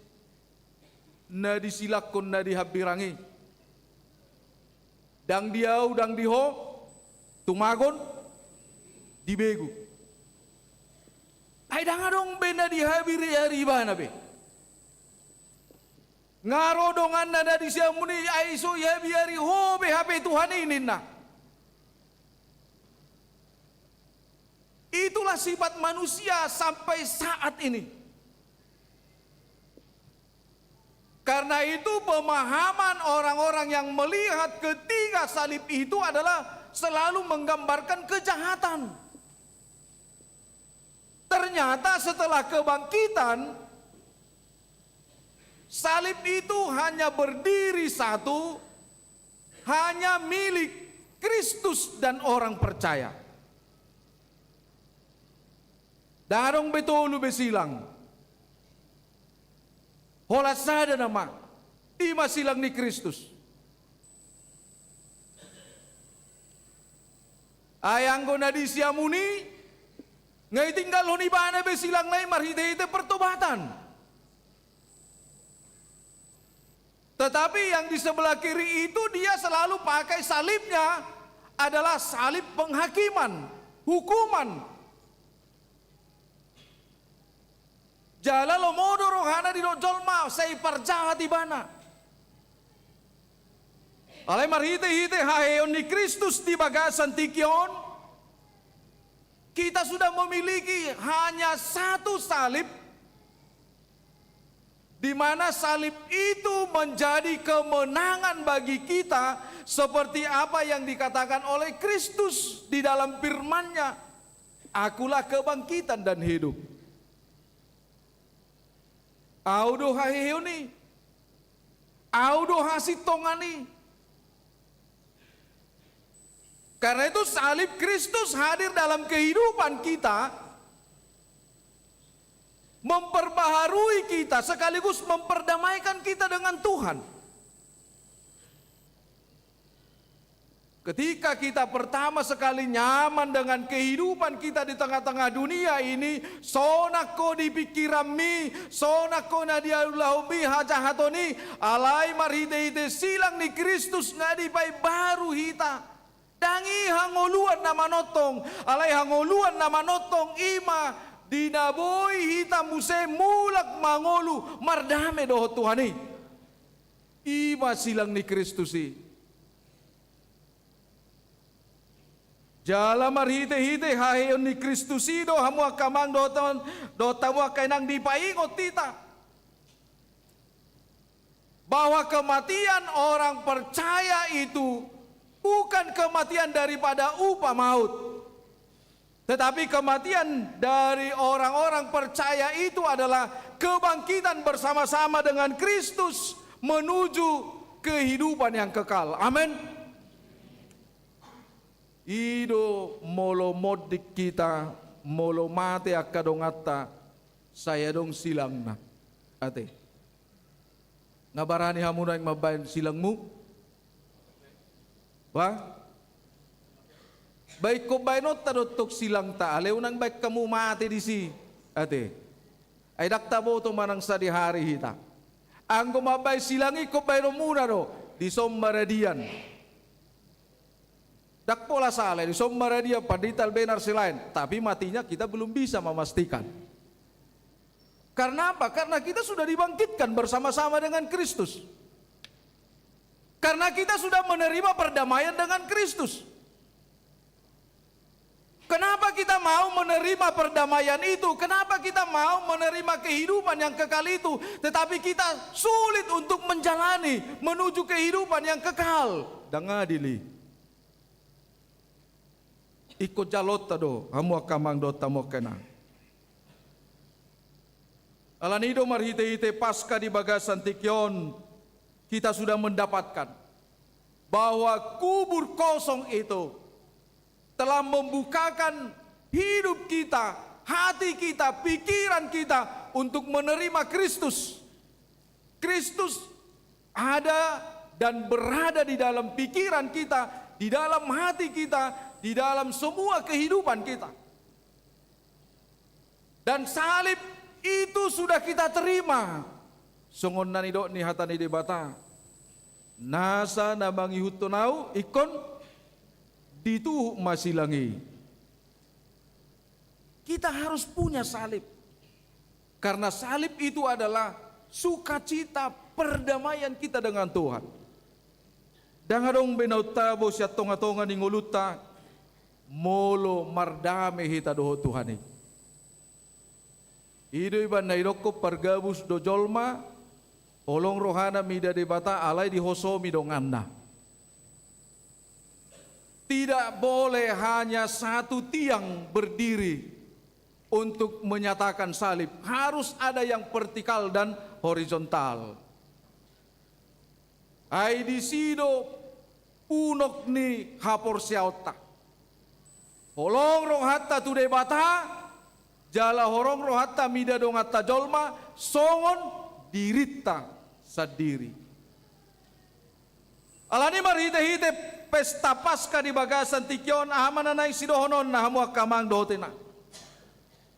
na disilangkon na di hambirang i. Ndang di ahu, ndang di ho, tumagon, dibegu. Ai ndang adong be na dihabiari ibana be. Nga ro donganna na di siamun i, ai so ihabiari ho be hape Tuhan i ninna. Itulah sifat manusia sampai saat ini. Karena itu, pemahaman orang-orang yang melihat ketiga salib itu adalah selalu menggambarkan kejahatan. Ternyata setelah kebangkitan, salib itu hanya berdiri satu, hanya milik Kristus dan orang percaya. Ndang adong be tolu be silang. Holan sada nama, i ma silang ni Kristus. Ai anggo na di siamun i, nga itinggalhon ibana be silangna i marhite-hite pertobatan. Tetapi yang di sebelah kiri itu dia selalu pakai salibnya adalah salib penghakiman, hukuman. Jala lomo do rohana didok jolma, sai parjahat ibana. Alai marhite-hite haheheon ni Kristus di bagasan tingki on, kita sudah memiliki hanya satu salib, di mana salib itu menjadi kemenangan bagi kita, seperti apa yang dikatakan oleh Kristus di dalam firman-Nya, "Akulah kebangkitan dan hidup." Ahu do haheheon i. Ahu do hasintongan i. Karena itu, salib Kristus hadir dalam kehidupan kita, memperbaharui kita, sekaligus memperdamaikan kita dengan Tuhan. Ketika kita pertama sekali nyaman dengan kehidupan kita di tengah-tengah dunia ini, sonang ho di pikiranmi, sonang ho na diulahonmi hajahaton i, alai marhite-hite silang ni Kristus nga dipaimbaru hita. Ndang i hangoluan na manongtong, alai hangoluan na manongtong i ma di na boi hita muse mulak mangolu mardame dohot Tuhan i. I ma silang ni Kristus i. Jala marhite-hite haheheon ni Kristus i do hamu angka amang dohot, dohot hamu angka inang dipaingot hita bahwa kematian orang percaya itu bukan kematian daripada upah maut. Tetapi kematian dari orang-orang percaya itu adalah kebangkitan bersama-sama dengan Kristus menuju kehidupan yang kekal. Amin. I do molo monding hita, molo mate angka donganta, sai adong silangna. Ate. Nga barani hamu naeng mambaen silangmu? Ba? Ba ingkon baenonta do tong silangta, alai unang baen hamu mate disi. Ate. Ai ndang taboto manang sadihari hita. Anggo mambaen silang i ingkon baenonmuna do, dison maradian. Ndang pola sala, dison maradian, pandita Albenar Silaen. Tapi matinya kita belum bisa memastikan. Karena apa? Karena kita sudah dibangkitkan bersama-sama dengan Kristus. Karena kita sudah menerima perdamaian dengan Kristus. Kenapa kita mau menerima perdamaian itu? Kenapa kita mau menerima kehidupan yang kekal itu? Tetapi kita sulit untuk menjalani menuju kehidupan yang kekal. Ndang adil i. Ingkon jaloonta do, hamu angka amang dohot hamu angka inang. Alani i do marhite-hite Paskah di bagasan tingki on, kita sudah mendapatkan bahwa kubur kosong itu telah membukakan hidup kita, hati kita, pikiran kita untuk menerima Kristus. Kristus ada dan berada di dalam pikiran kita, di dalam hati kita, di dalam semua kehidupan kita. Dan salib itu sudah kita terima. Songon na nidok ni hata ni Debata. Nasa na mangihuthon ahu ingkon dituhuk ma silang i. Kita harus punya salib. Karena salib itu adalah sukacita perdamaian kita dengan Tuhan. Ndang adong be na tabo sian tonga-tonga ni ngolunta, molo mardame hita dohot Tuhan i. I do ibana didokhon pargabus do jolma, holong rohana mida Debata alai dihosomi donganna. Tidak boleh hanya satu tiang berdiri untuk menyatakan salib. Harus ada yang vertikal dan horizontal. Ai disi do unok ni haporseaonta. Holong rohanta tu Debata, jala holong rohanta mida donganta jolma, songon dirinta sandiri. Alani marhite-hite pesta Paskah di bagasan tingki on, aha ma na naeng sidohononna hamu angka amang dohot inang.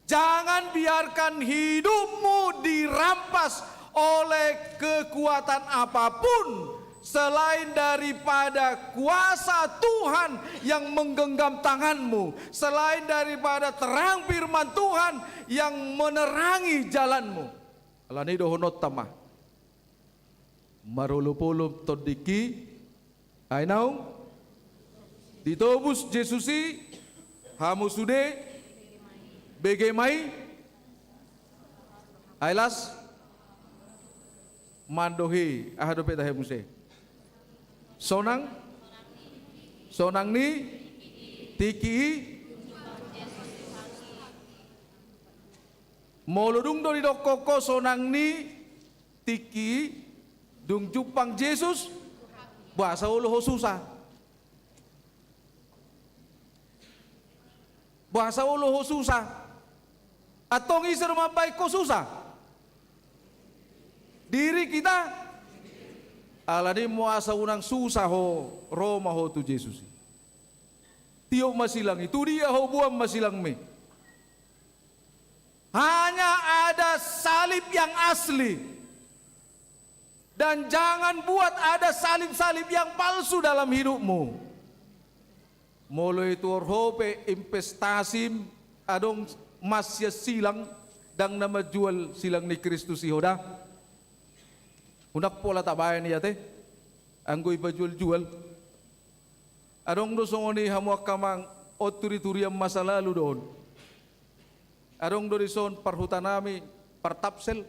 Jangan biarkan hidupmu dirampas oleh kekuatan apapun selain daripada kuasa Tuhan yang menggenggam tanganmu, selain daripada terang firman Tuhan yang menerangi jalanmu. Alani dohononta ma. Marolopolop tondingki, ai naung ditobus Jesus i, hamu sude bege ma i, ai las mandohi, aha dope tahe muse? Sonang, sonang ni tingki i. Molo dung do didokhon ho sonang ni tingki i, dung jumpang Jesus, boasa olo ho susah? Boasa olo ho susah? Antong ise do mambahen ho susah? Diri kita. Alani i ma asa unang susah ho, ro ma ho tu Jesus i. Tiop ma silang i, tu dia ho boan ma silangmi. Hanya ada salib yang asli. Dan jangan buat ada salib-salib yang palsu dalam hidupmu. Molo i tuor ho pe investasim, adong mas sian silang, ndang na manjual silang ni Kristus i ho da. Unang pola tabaen i ate, anggo ipajual-jual. Adong do songon i hamu angka amang, on turi-turian masa lalu do on. Adong do dison parhutanami, partapsel.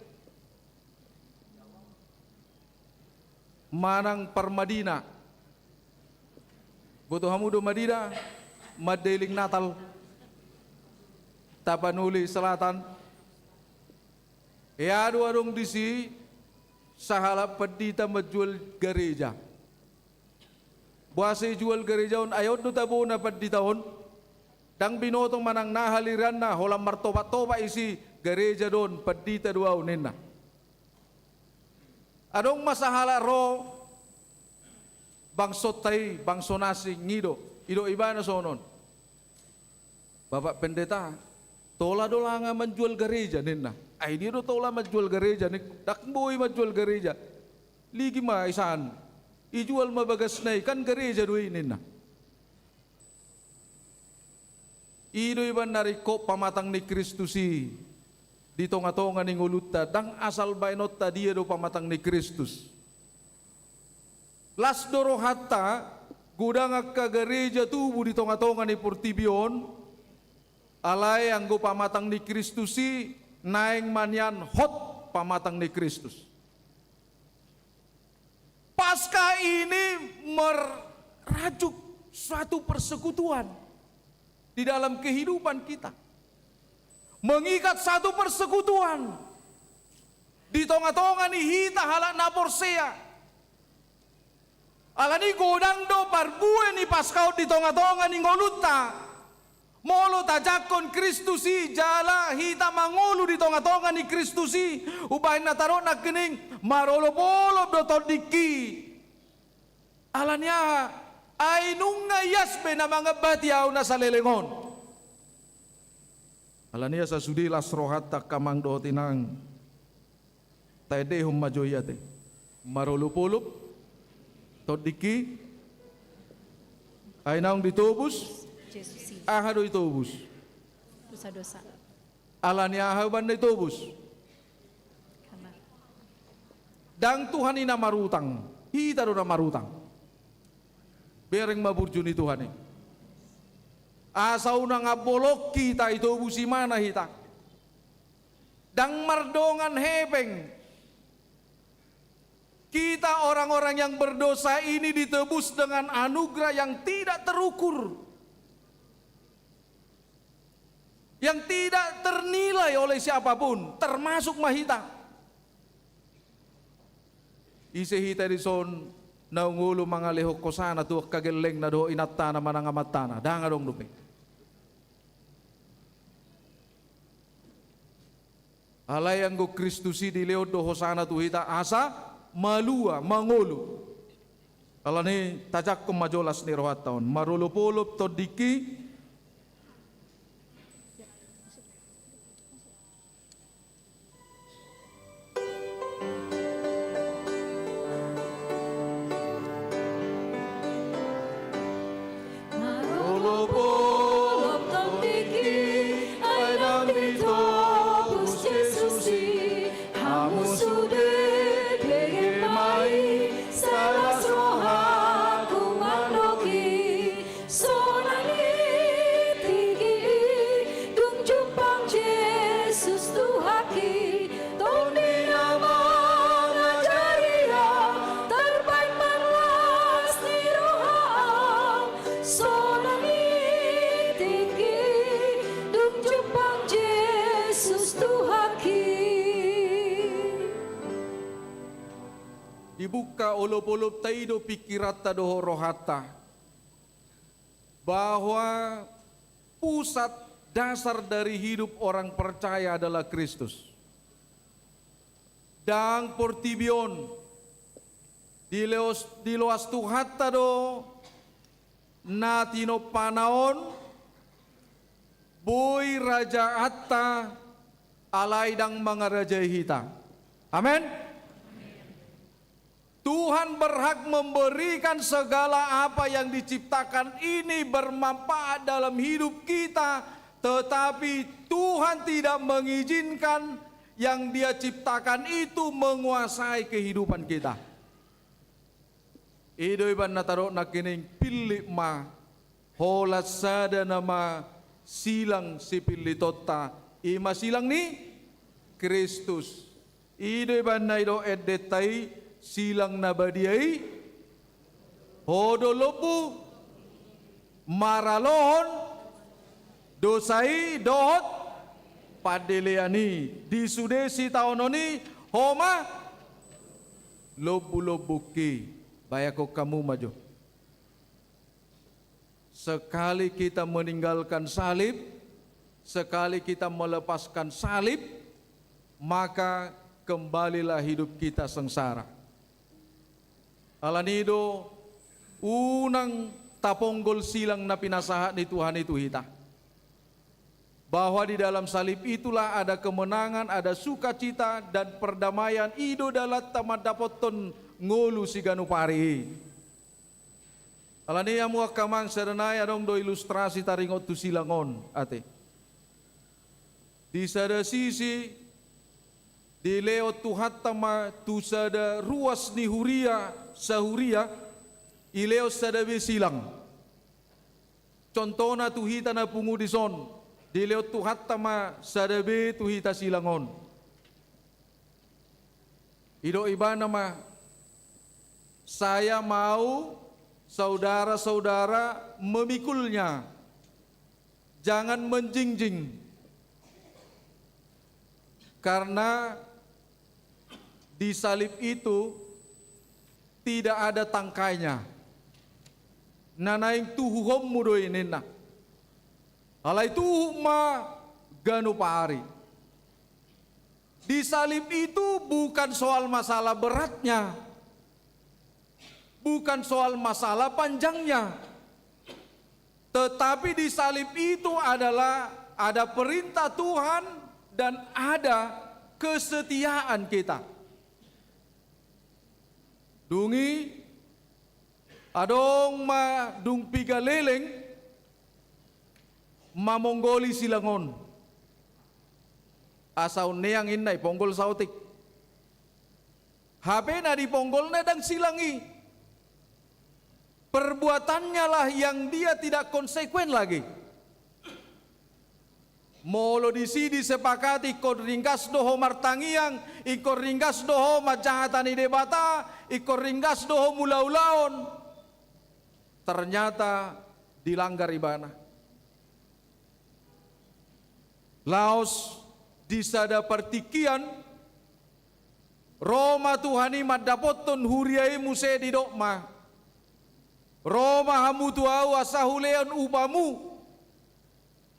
Manang parmadina. Boto hamu do Madina, Mandailing Natal, Tapanuli Selatan. Ia do adong disi sahalak pandita manjual gareja. Boasa ijual gareja on, ai on do tabona pandita on. Ndang binoto manang na haliranna, holan martopat-topat isi, gareja do on, pandita do au ninna. Adong ma sahalak ro, bangsonta i, bangso na asing i do, didok ibana songon on. Bapak Pendeta, tola do langa manjual gareja ninna. Ai dia do tola manjual gareja, ning ndang boi manjual gareja. Ligi ma isan. Ijual ma bagasna i, kan gareja do i ninna. I do iba na ringkot pamatang ni Kristus i di tonga-tonga ni ngolunta, ndang asal baenonta dia do pamatang ni Kristus. Las do rohanta, godang angka gareja tubu di tonga-tonga ni portibi on, alai anggo pamatang ni Kristus i naeng ma nian hot pamatang ni Kristus. Paskah ini merajuk suatu persekutuan di dalam kehidupan kita. Mengikat satu persekutuan di tonga-tonga ni hita halak na porsea. Alani godang do parbue ni Paskah on di tonga-tonga ni ngolunta. Molo tajangkon Kristus i jala hita mangolu di tonga-tonga ni Kristus i, umbahen na tadok nangkining, marolop-olop do tondingki. Alani aha? Ai nunga ias be na mangambati au na saleleng on. Alani aha sasude las rohanta angka amang dohot inang. Taendehon ma jo i ate. Marolop-olop tondingki. Ai naung ditobus. Jesus i. Aha do itobus? Dosa-dosa. Alani aha umbahen na itobus? Karena ndang Tuhan i na marutang. Hita do na marutang. Bereng ma burju ni Tuhan i. Asa unang ambolongki taitobus imana hita. Ndang mardongan hepeng. Kita orang-orang yang berdosa ini ditebus dengan anugerah yang tidak terukur, yang tidak ternilai oleh siapapun, termasuk ma hita. Ise hita dison naung olo mangalehon hosana tu angka gellengna dohot inantana manang amantana? Ndang adong dope. Alai anggo Kristus i dilehon do hosana tu hita asa malua, mangolu. Alani tajangkon ma jo las ni rohanta on. Marolop-olop tondingki. Marolop-olop tondingki, ai naung ditobus Jesus i, hamu sude bege ma i, sai las rohangku mandok i, sonang i tingki i, dung jumpang Jesus Tuhanki, Tondi na mangajari au, tarbaen marlas ni roha au, sonang i tingki i, dung jumpang Jesus Tuhanki. Dibuka olop-olopta i do pingkiranta dohot rohanta. Bahwa pusat dasar dari hidup orang percaya adalah Kristus. Ndang portibi on, dileos, diloas Tuhanta do na tinompana on boi rajaanta, alai ndang mangarajai hita. Amen. Tuhan berhak memberikan segala apa yang diciptakan ini bermanfaat dalam hidup kita, tetapi Tuhan tidak mengizinkan yang Dia ciptakan itu menguasai kehidupan kita. I do ibana tadok nangkining, pillit ma, holan sada nama silang sipillitonta, i ma silang ni Kristus. I do ibana i do endenta i, silang na badia i, ho do lombu maralohon dosa i dohot pandelean i. Di sude sitaonon i, ho ma lombu-lombungki. Bayangkon hamu ma jo. Sekali kita meninggalkan salib, sekali kita melepaskan salib, maka kembalilah hidup kita sengsara. Alani i do, unang taponggol silang na pinasahat ni Tuhan i tu hita. Bahwa di dalam salib itulah ada kemenangan, ada sukacita, dan perdamaian, i do dalanta mandapothon ngolu siganup ari i. Alani i hamu angka amang, sada nai adong do ilustrasi taringot tu silang on, ate. Di sada sisi, dilehon Tuhanta ma tu sada ruas ni huria, sahuria, dilehon sada be silang. Contohna tu hita na pungu dison, dilehon Tuhanta ma sada be tu hita silang on. Didok ibana ma, saya mau saudara-saudara memikulnya, jangan menjinjing. Karena di salib itu tidak ada tangkainya. Na naeng tuhuhonmu do i ninna. Alai tuhuk ma ganup ari. Di salib itu bukan soal masalah beratnya, bukan soal masalah panjangnya, tetapi di salib itu adalah ada perintah Tuhan dan ada kesetiaan kita. Dung i, adong ma dung piga leleng mamonggoli silang on. Asa unneang inna, diponggol saotik. Hape na diponggolna ndang silang i. Perbuatannya lah yang dia tidak konsekuen lagi. Molo disi disepakati ingkon ringgas do ho martangiang, ingkon ringgas do ho manjahatani Debata, ingkon ringgas do ho mulaulaon. Ternyata dilanggar ibana. Laos di sada partingkian, ro ma Tuhan i mandapothon huria i muse, didok ma, ro ma hamu tu ahu asa hulehon upamu.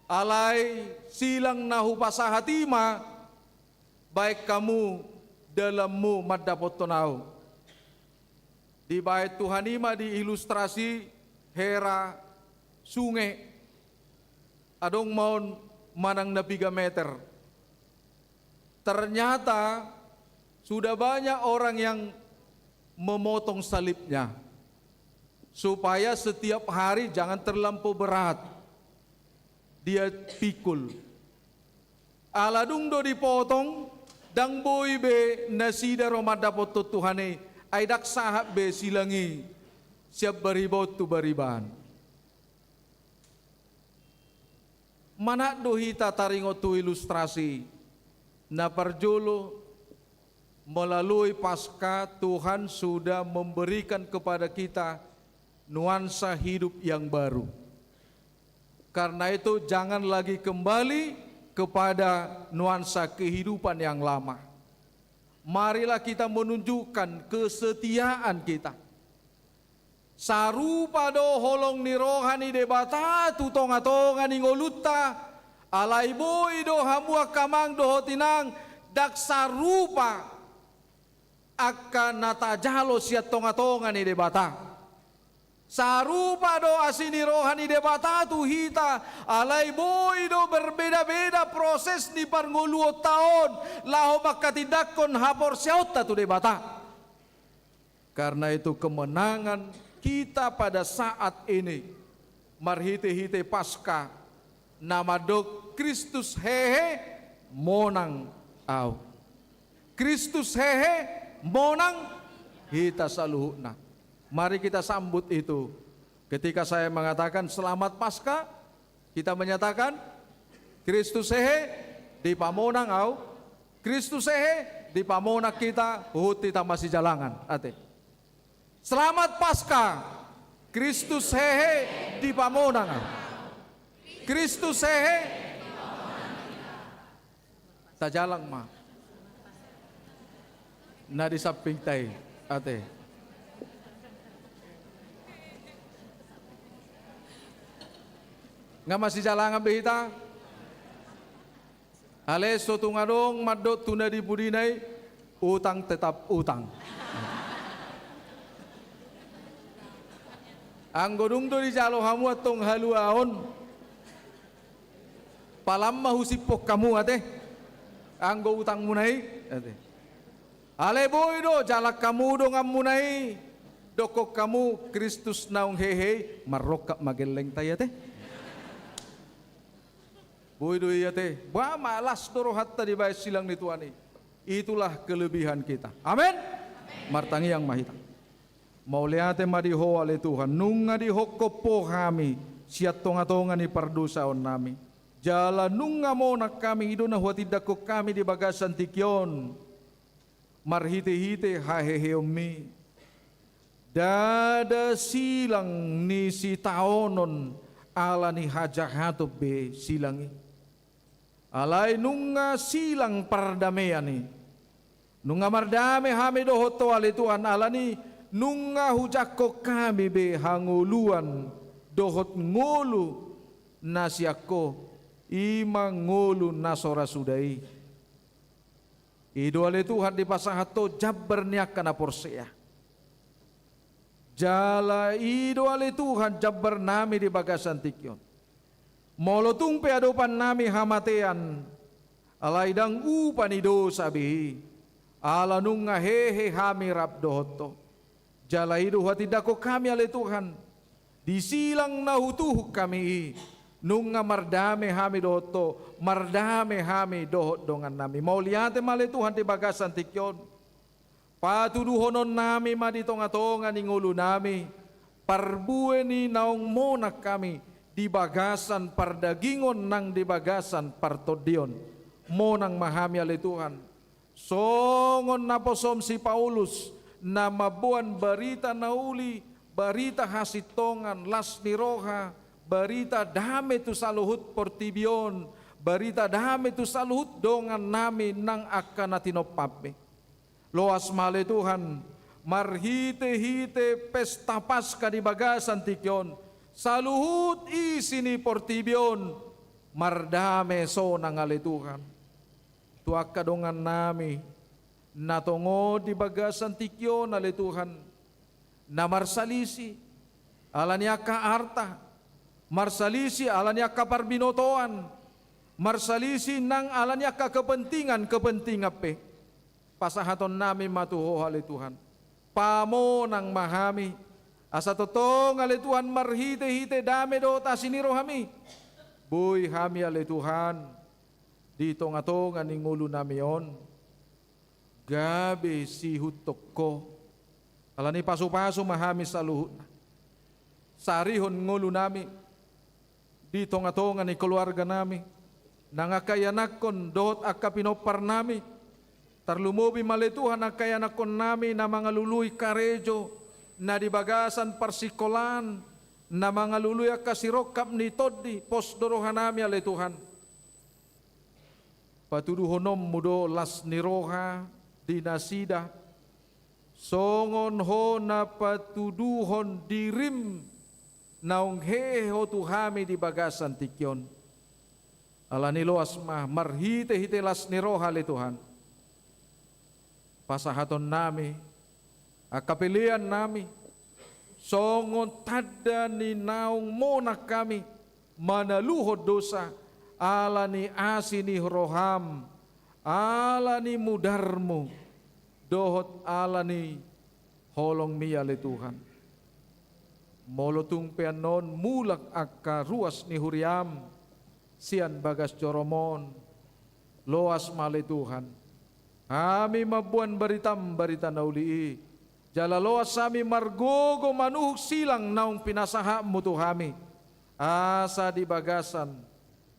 Alai silang na hupasahat i ma, baen hamu dalanmu mandapothon ahu. Dibaen Tuhan i ma di ilustrasi hera sunge. Adong ma on manang na piga meter. Ternyata sudah banyak orang yang memotong salibnya, supaya setiap hari jangan terlampau berat dia pikul. Ala dung do dipotong, ndang boi be nasida ro mandapothon Tuhan i, ai ndang sahat be silang i sian bariba on tu bariba an. Manat do hita taringot tu ilustrasi. Na parjolo, melalui Paskah, Tuhan sudah memberikan kepada kita nuansa hidup yang baru. Karena itu, jangan lagi kembali kepada nuansa kehidupan yang lama. Marilah kita menunjukkan kesetiaan kita. Sarupa do holong ni roha ni Debata tu tongatonga ni ngolunta, alai boi do hamu angka amang dohot inang, ndang sarupa angka na tajalo sian tongatonga ni Debata. Sarupa do asi ni roha ni Debata tu hita, alai boi do berbeda-beda proses ni parngoluonta on, laho manghatindanghon haporseaonta tu Debata. Karena itu kemenangan kita pada saat ini, marhite-hite Paskah, na mandok Kristus hehe, monang ahu. Kristus hehe, monang hita saluhutna. Mari kita sambut itu. Ketika saya mengatakan selamat Paskah, kita menyatakan, Kristus hehe, dipamonang ahu. Kristus hehe, dipamonang hita, huhut hita masijalangan. Ate. Selamat Paskah. Kristus hehe, dipamonang ahu. Kristus hehe. Tajalang ma na di sampingta i, ate. Nga masijalangan be hita? Ale so tung adong mandok tu na di pudina i, utang tetap utang. Anggo dung do dijalo hamu antong haluaon, palam ma husiphon hamu ate, anggo utangmuna i ate. Ale boi do, jalang hamu donganmuna i, dokkon hamu Kristus naung hehe i, marrongkap ma gellengta i ate. Boi do i ate, ba ma las do rohanta dibahen silang ni Tuhan i. Itulah kelebihan kita. Amen. Martangiang ma hita. Mauliate ma di Ho ale Tuhan, nunga dihophop Ho hami sian tonga-tonga ni pardosaonnami. Jala nunga monang hami, i do na huhatindanghon hami di bagasan tingki on, marhite-hite haheheonmi. Ndada silang ni sitaonon ala ni hajahaton be silang i. Alai nunga silang pardamean i. Nunga mardame hami dohot Ho ale Tuhan, ala ni nunga hujangkon hami be hangoluan dohot ngolu na sian Ho, i ma ngolu na so ra suda i. I do ale Tuhan dipasahat Ho jambar ni angka na porsea. Jala i do ale Tuhan jambarnami di bagasan tingki on. Molo tung pe adopannami hamatean, alai ndang upa ni dosa be i, ala nunga hehe hami rap dohot Ho. Jala i do huhatindanghon hami ale Tuhan, di silang na hutuhuk hami i, nunga mardame hami dohot Ho, mardame hami dohot dongannami. Mauliate ma ale Tuhan di bagasan tingki on. Patuduhononnami ma di tonga-tonga ni ngolunami, parbue ni naung monang hami di bagasan pardagingon nang di bagasan partondion. Monang ma hami ale Tuhan. Songon naposom si Paulus, na mamboan barita na uli, barita hasintongan, las ni roha, barita dame tu saluhut portibi on, barita dame tu saluhut dongannami nang angka na tinompammi. Loas ma ale Tuhan, marhite-hite pesta Paska di bagasan tingki on, saluhut isi ni portibi on mardame sonang ale Tuhan. Tu angka dongannami na tongon di bagasan tingki on ale Tuhan, na marsalisi ala ni angka arta, marsalisi ala ni angka parbinotoan, marsalisi nang ala ni angka kepentingan-kepentingan pe. Pasahatonnami ma tu Ho ale Tuhan. Pamonang ma hami, asa tongtong ale Tuhan marhite-hite dame dohot asi ni rohami, boi hami ale Tuhan, di tonga-tonga ni ngolunami on, gabe siihuthon Ho. Ala ni pasu-pasu ma hami saluhutna. Sarihon ngolunami di tonga-tonga ni keluarganami, nang angka ianakhon dohot angka pinomparnami, tarlumobi ma ale Tuhan angka ianakhonnami na mangalului karejo, na di bagasan parsingkolaan, na mangalului angka sirongkap ni tondi, pos do rohanami ale Tuhan. Patuduhononmu do las ni roha di nasida, songon Ho na patuduhon dirim naung hehe Ho tu hami di bagasan tingki on. Ala ni loas ma marhite-hite las ni roha ale Tuhan. Pasahatonnami, angka peleannami, songon tanda ni naung monang hami manaluhon dosa, ala ni asi ni roham, ala ni mudarmu, dohot ala ni holongmi ale Tuhan. Molo tung pe annon mulak angka ruas ni huriam sian bagas joroMon, loas ma ale Tuhan hami mamboan baritam, barita na uli i, jala loas hami margogo manuhuk silang naung pinasahatmu tu hami, asa di bagasan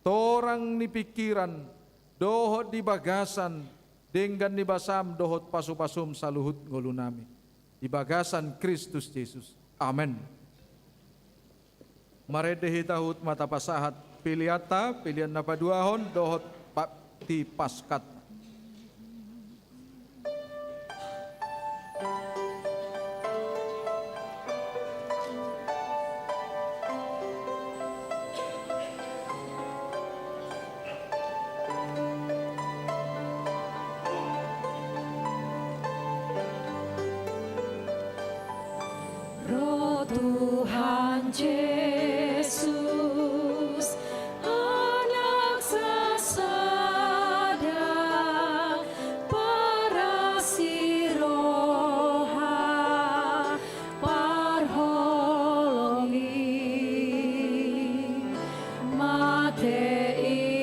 torang ni pingkiran, dohot di bagasan denggan ni basam dohot pasupasum saluhut ngolunami. Di bagasan Kristus Jesus. Amen. Marende hita huhut ma tapasahat pilianta, pilian na paduahon dohot pa-, di Paskah. Ro Tuhan Jesus, Anak sasada, parasi roha, parholong i, mate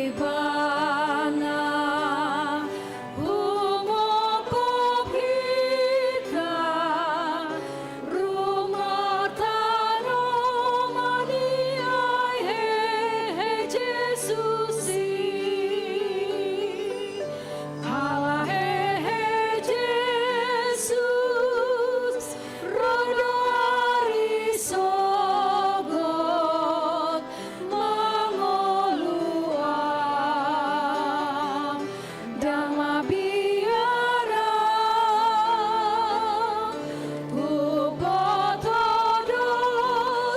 Ibana, humophop hita, rumah tano ma nian, he, he Jesus i. Ala he, he Jesus, ro do ari sogot mangolu am, ndang mabiar am, huboto do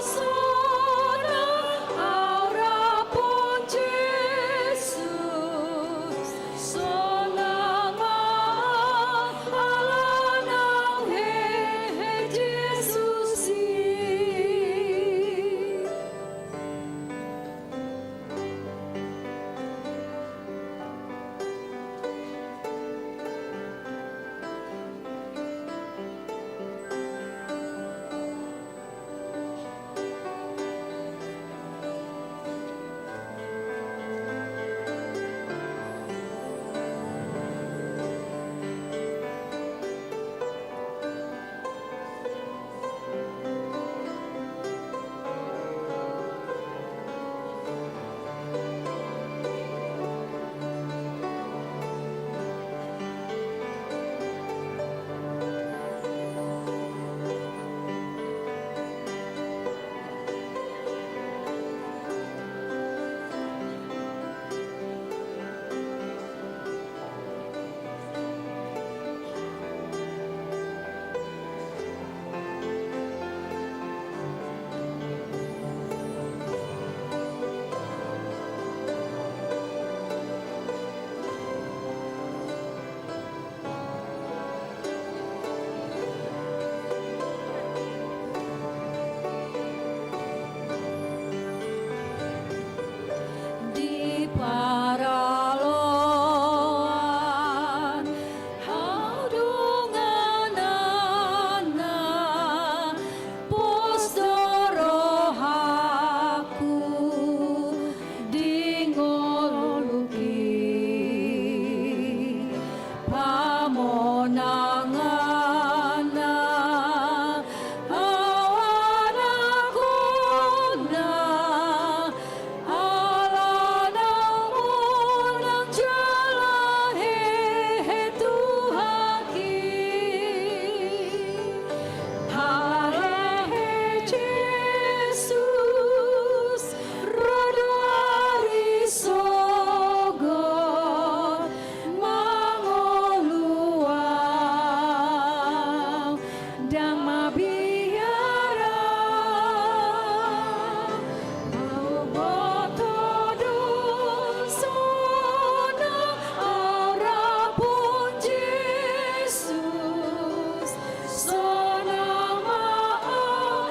sonang au rap dohot Jesus. Sonang ma au ala naung he, he Jesus i. Di paraloan hau dongananna, pos do rohangku di ngolungki, pamonanganna hau anakhonna, ala naung monang jala hehe Tuhanki. Ala he Jesus, ro do ari sogot mangolu am, ndang mabiar am, huboto do sonang au rap dohot Jesus. Sonang ma au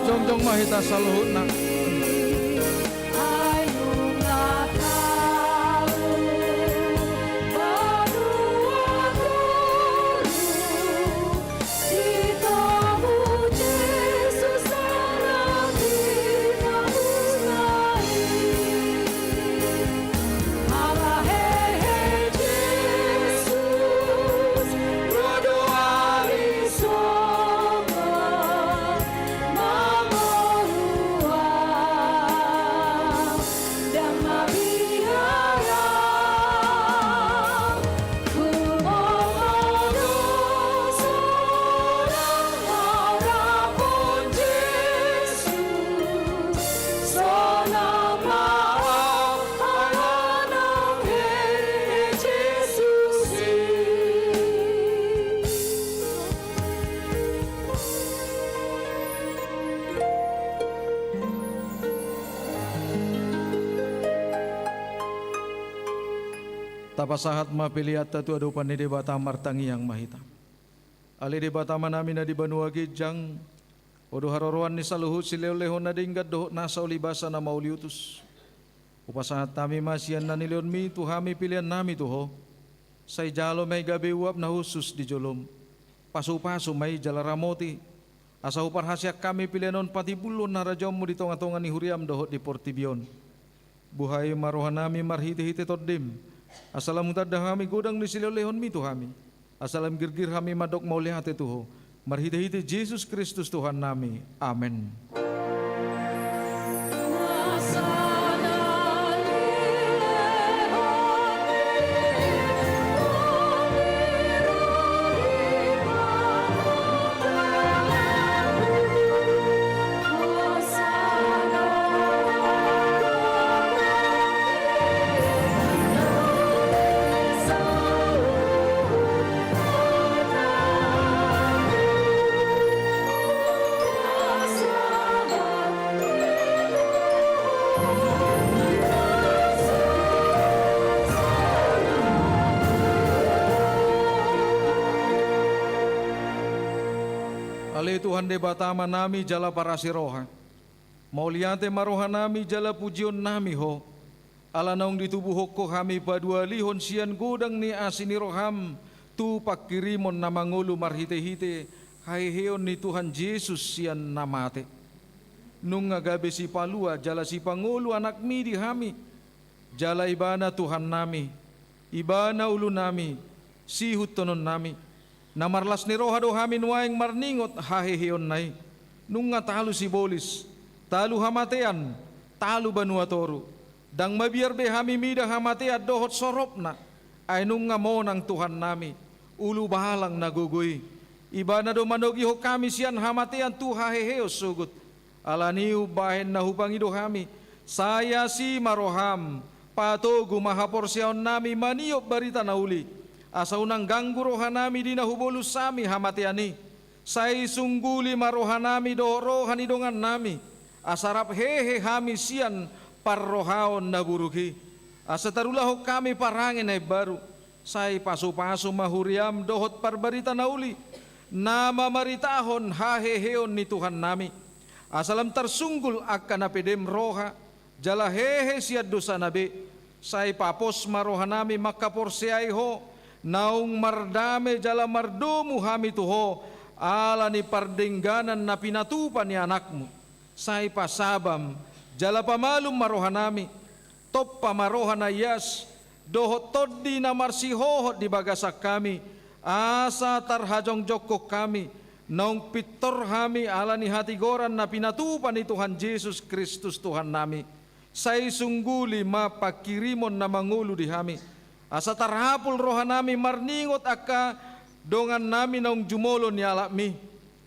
Jongjong ma hita saluhutna. Tapasahat ma peleanta tu adopan ni Debata, martangiang ma hita. Ale Debata Amanami na di banua ginjang, Ho do haroroan ni saluhut silehonlehon na denggan dohot nasa ulibasa na mauliutus. Hupasahat hami ma sian na nilehonmi tu hami peleannami tu Ho. Sai jalo ma i gabe uap na hushus di jolom. Pasupasu ma i jala ramoti, asa huparhaseang hami pelean on patimbulhon harajaonmu di tongatonga ni huriam dohot di portibi on. Buhai ma rohanami marhitehite Tondim, asa lam hutanda hami godang ni silehonlehonmi tu hami, asa lam girgir hami mandok mauliate tu Ho, marhitehite Jesus Kristus Tuhannami. Amen. Ale Tuhan Debata Amanami jala parasi roha, mauliate ma rohanami jala pujionnami Ho, ala naung ditubuhon Ho hami paduahalihon sian godang ni asi ni roham tu pangkirimon na mangolu marhitehite haheheon ni Tuhan Jesus sian na mate. Nunga gabe sipalua jala sipangolu anakmi di hami, jala Ibana Tuhannami, Ibana ulunami, siihuthononnami. Na marlas ni roha do hami nuaeng marningot haheheonna i. Nunga talu sibolis, talu hamatean, talu banua toru. Ndang mabiar be hami mida hamatean dohot soropna, ai nunga monang Tuhannami, ulubalang na gogo i. Ibana do manogihon hami sian hamatean tu haheheon sogot. Alani i umbahen na hupangido hami, sai asi ma roham, patogu ma haporseaonnami maniop barita na uli, asa unang ganggu rohanami di na hubolus hami hamatean i. Sai sungguli ma rohanami dohot roha ni dongannami, asa rap hehe hami sian parrohaon na buruk i, asa tarulahon hami parange na imbaru. Sai pasupasu ma huriam dohot parbarita na uli, na mamaritahon haheheon ni Tuhannami, asa lam tarsunggul angka na pedem roha jala hehe sian dosana be. Sai papos ma rohanami mangkaporseai Ho, naung mardame jala mardomu hami tu Ho, ala ni pardengganan na pinatupa ni Anakmu. Sai pasabam jala pamalum ma rohanami, tompa ma roha na ias dohot tondi na marsihohot di bagasan hami, asa tarhajongjongkon hami, naung pintor hami ala ni hatigoran na pinatupa ni Tuhan Jesus Kristus Tuhannami. Sai sungguli ma pangkirimon na mangolu di hami, asa tarhapul rohanami marningot angka dongannami naung jumolo nialapmi.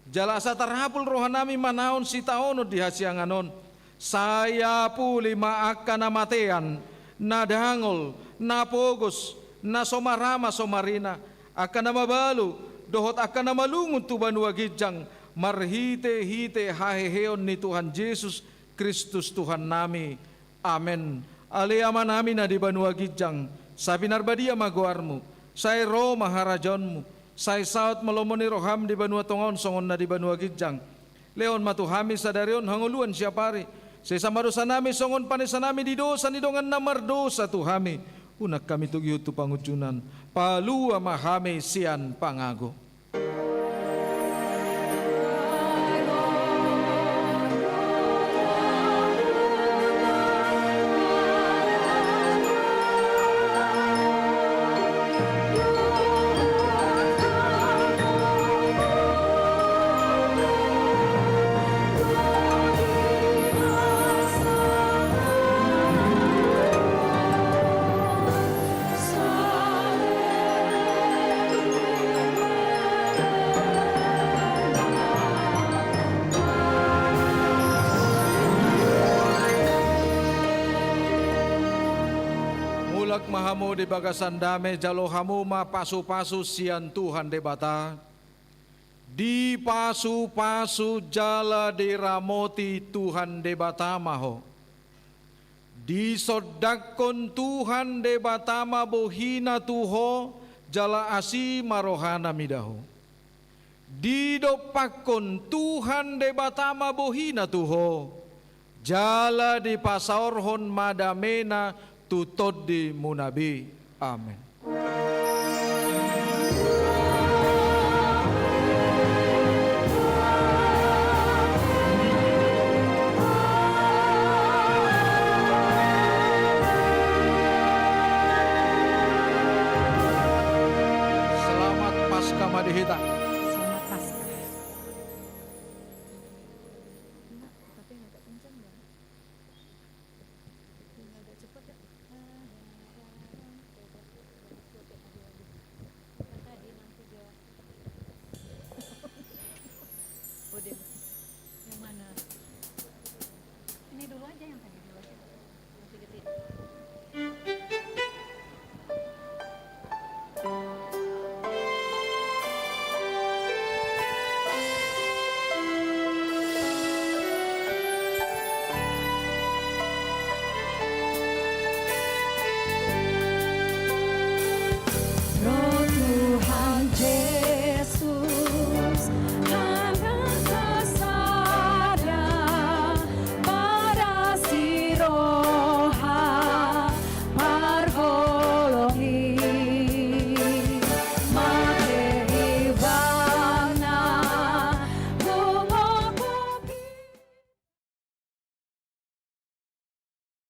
Jala asa tarhapul rohanami manaon sitaonon di hasiangan on. Sai apuli ma angka na matean, na dangol, na pogos, na so marama so marina, angka na mabalu, dohot angka na malungun tu banua ginjang, marhitehite haheheon ni Tuhan Jesus Kristus Tuhannami. Amen. Ale Amanami na di banua ginjang, sai pinarbadia ma goarmu, sai ro ma harajaonmu, sai saut ma lomo ni roham di banua tonga on songon na di banua ginjang. Lehon ma tu hami sadari on hangoluan siapari. Sesa ma dosanami songon panesanami di dosa ni dongan na mardosa tu hami. Unang hami togihon tu pangunjunan. Palua ma hami sian pangago. Mulak ma hamu di bagasan dame, jalo hamu ma pasupasu sian Tuhan Debata. Dipasupasu jala diramoti Tuhan Debata ma ho. Disondangkon Tuhan Debata ma bohina tu ho, jala asi ma rohana mida ho. Didompakkon Tuhan Debata ma bohina tu ho, jala dipasaorhon ma damena tu tondimuna be. Amen. Selamat Paskah ma di hita.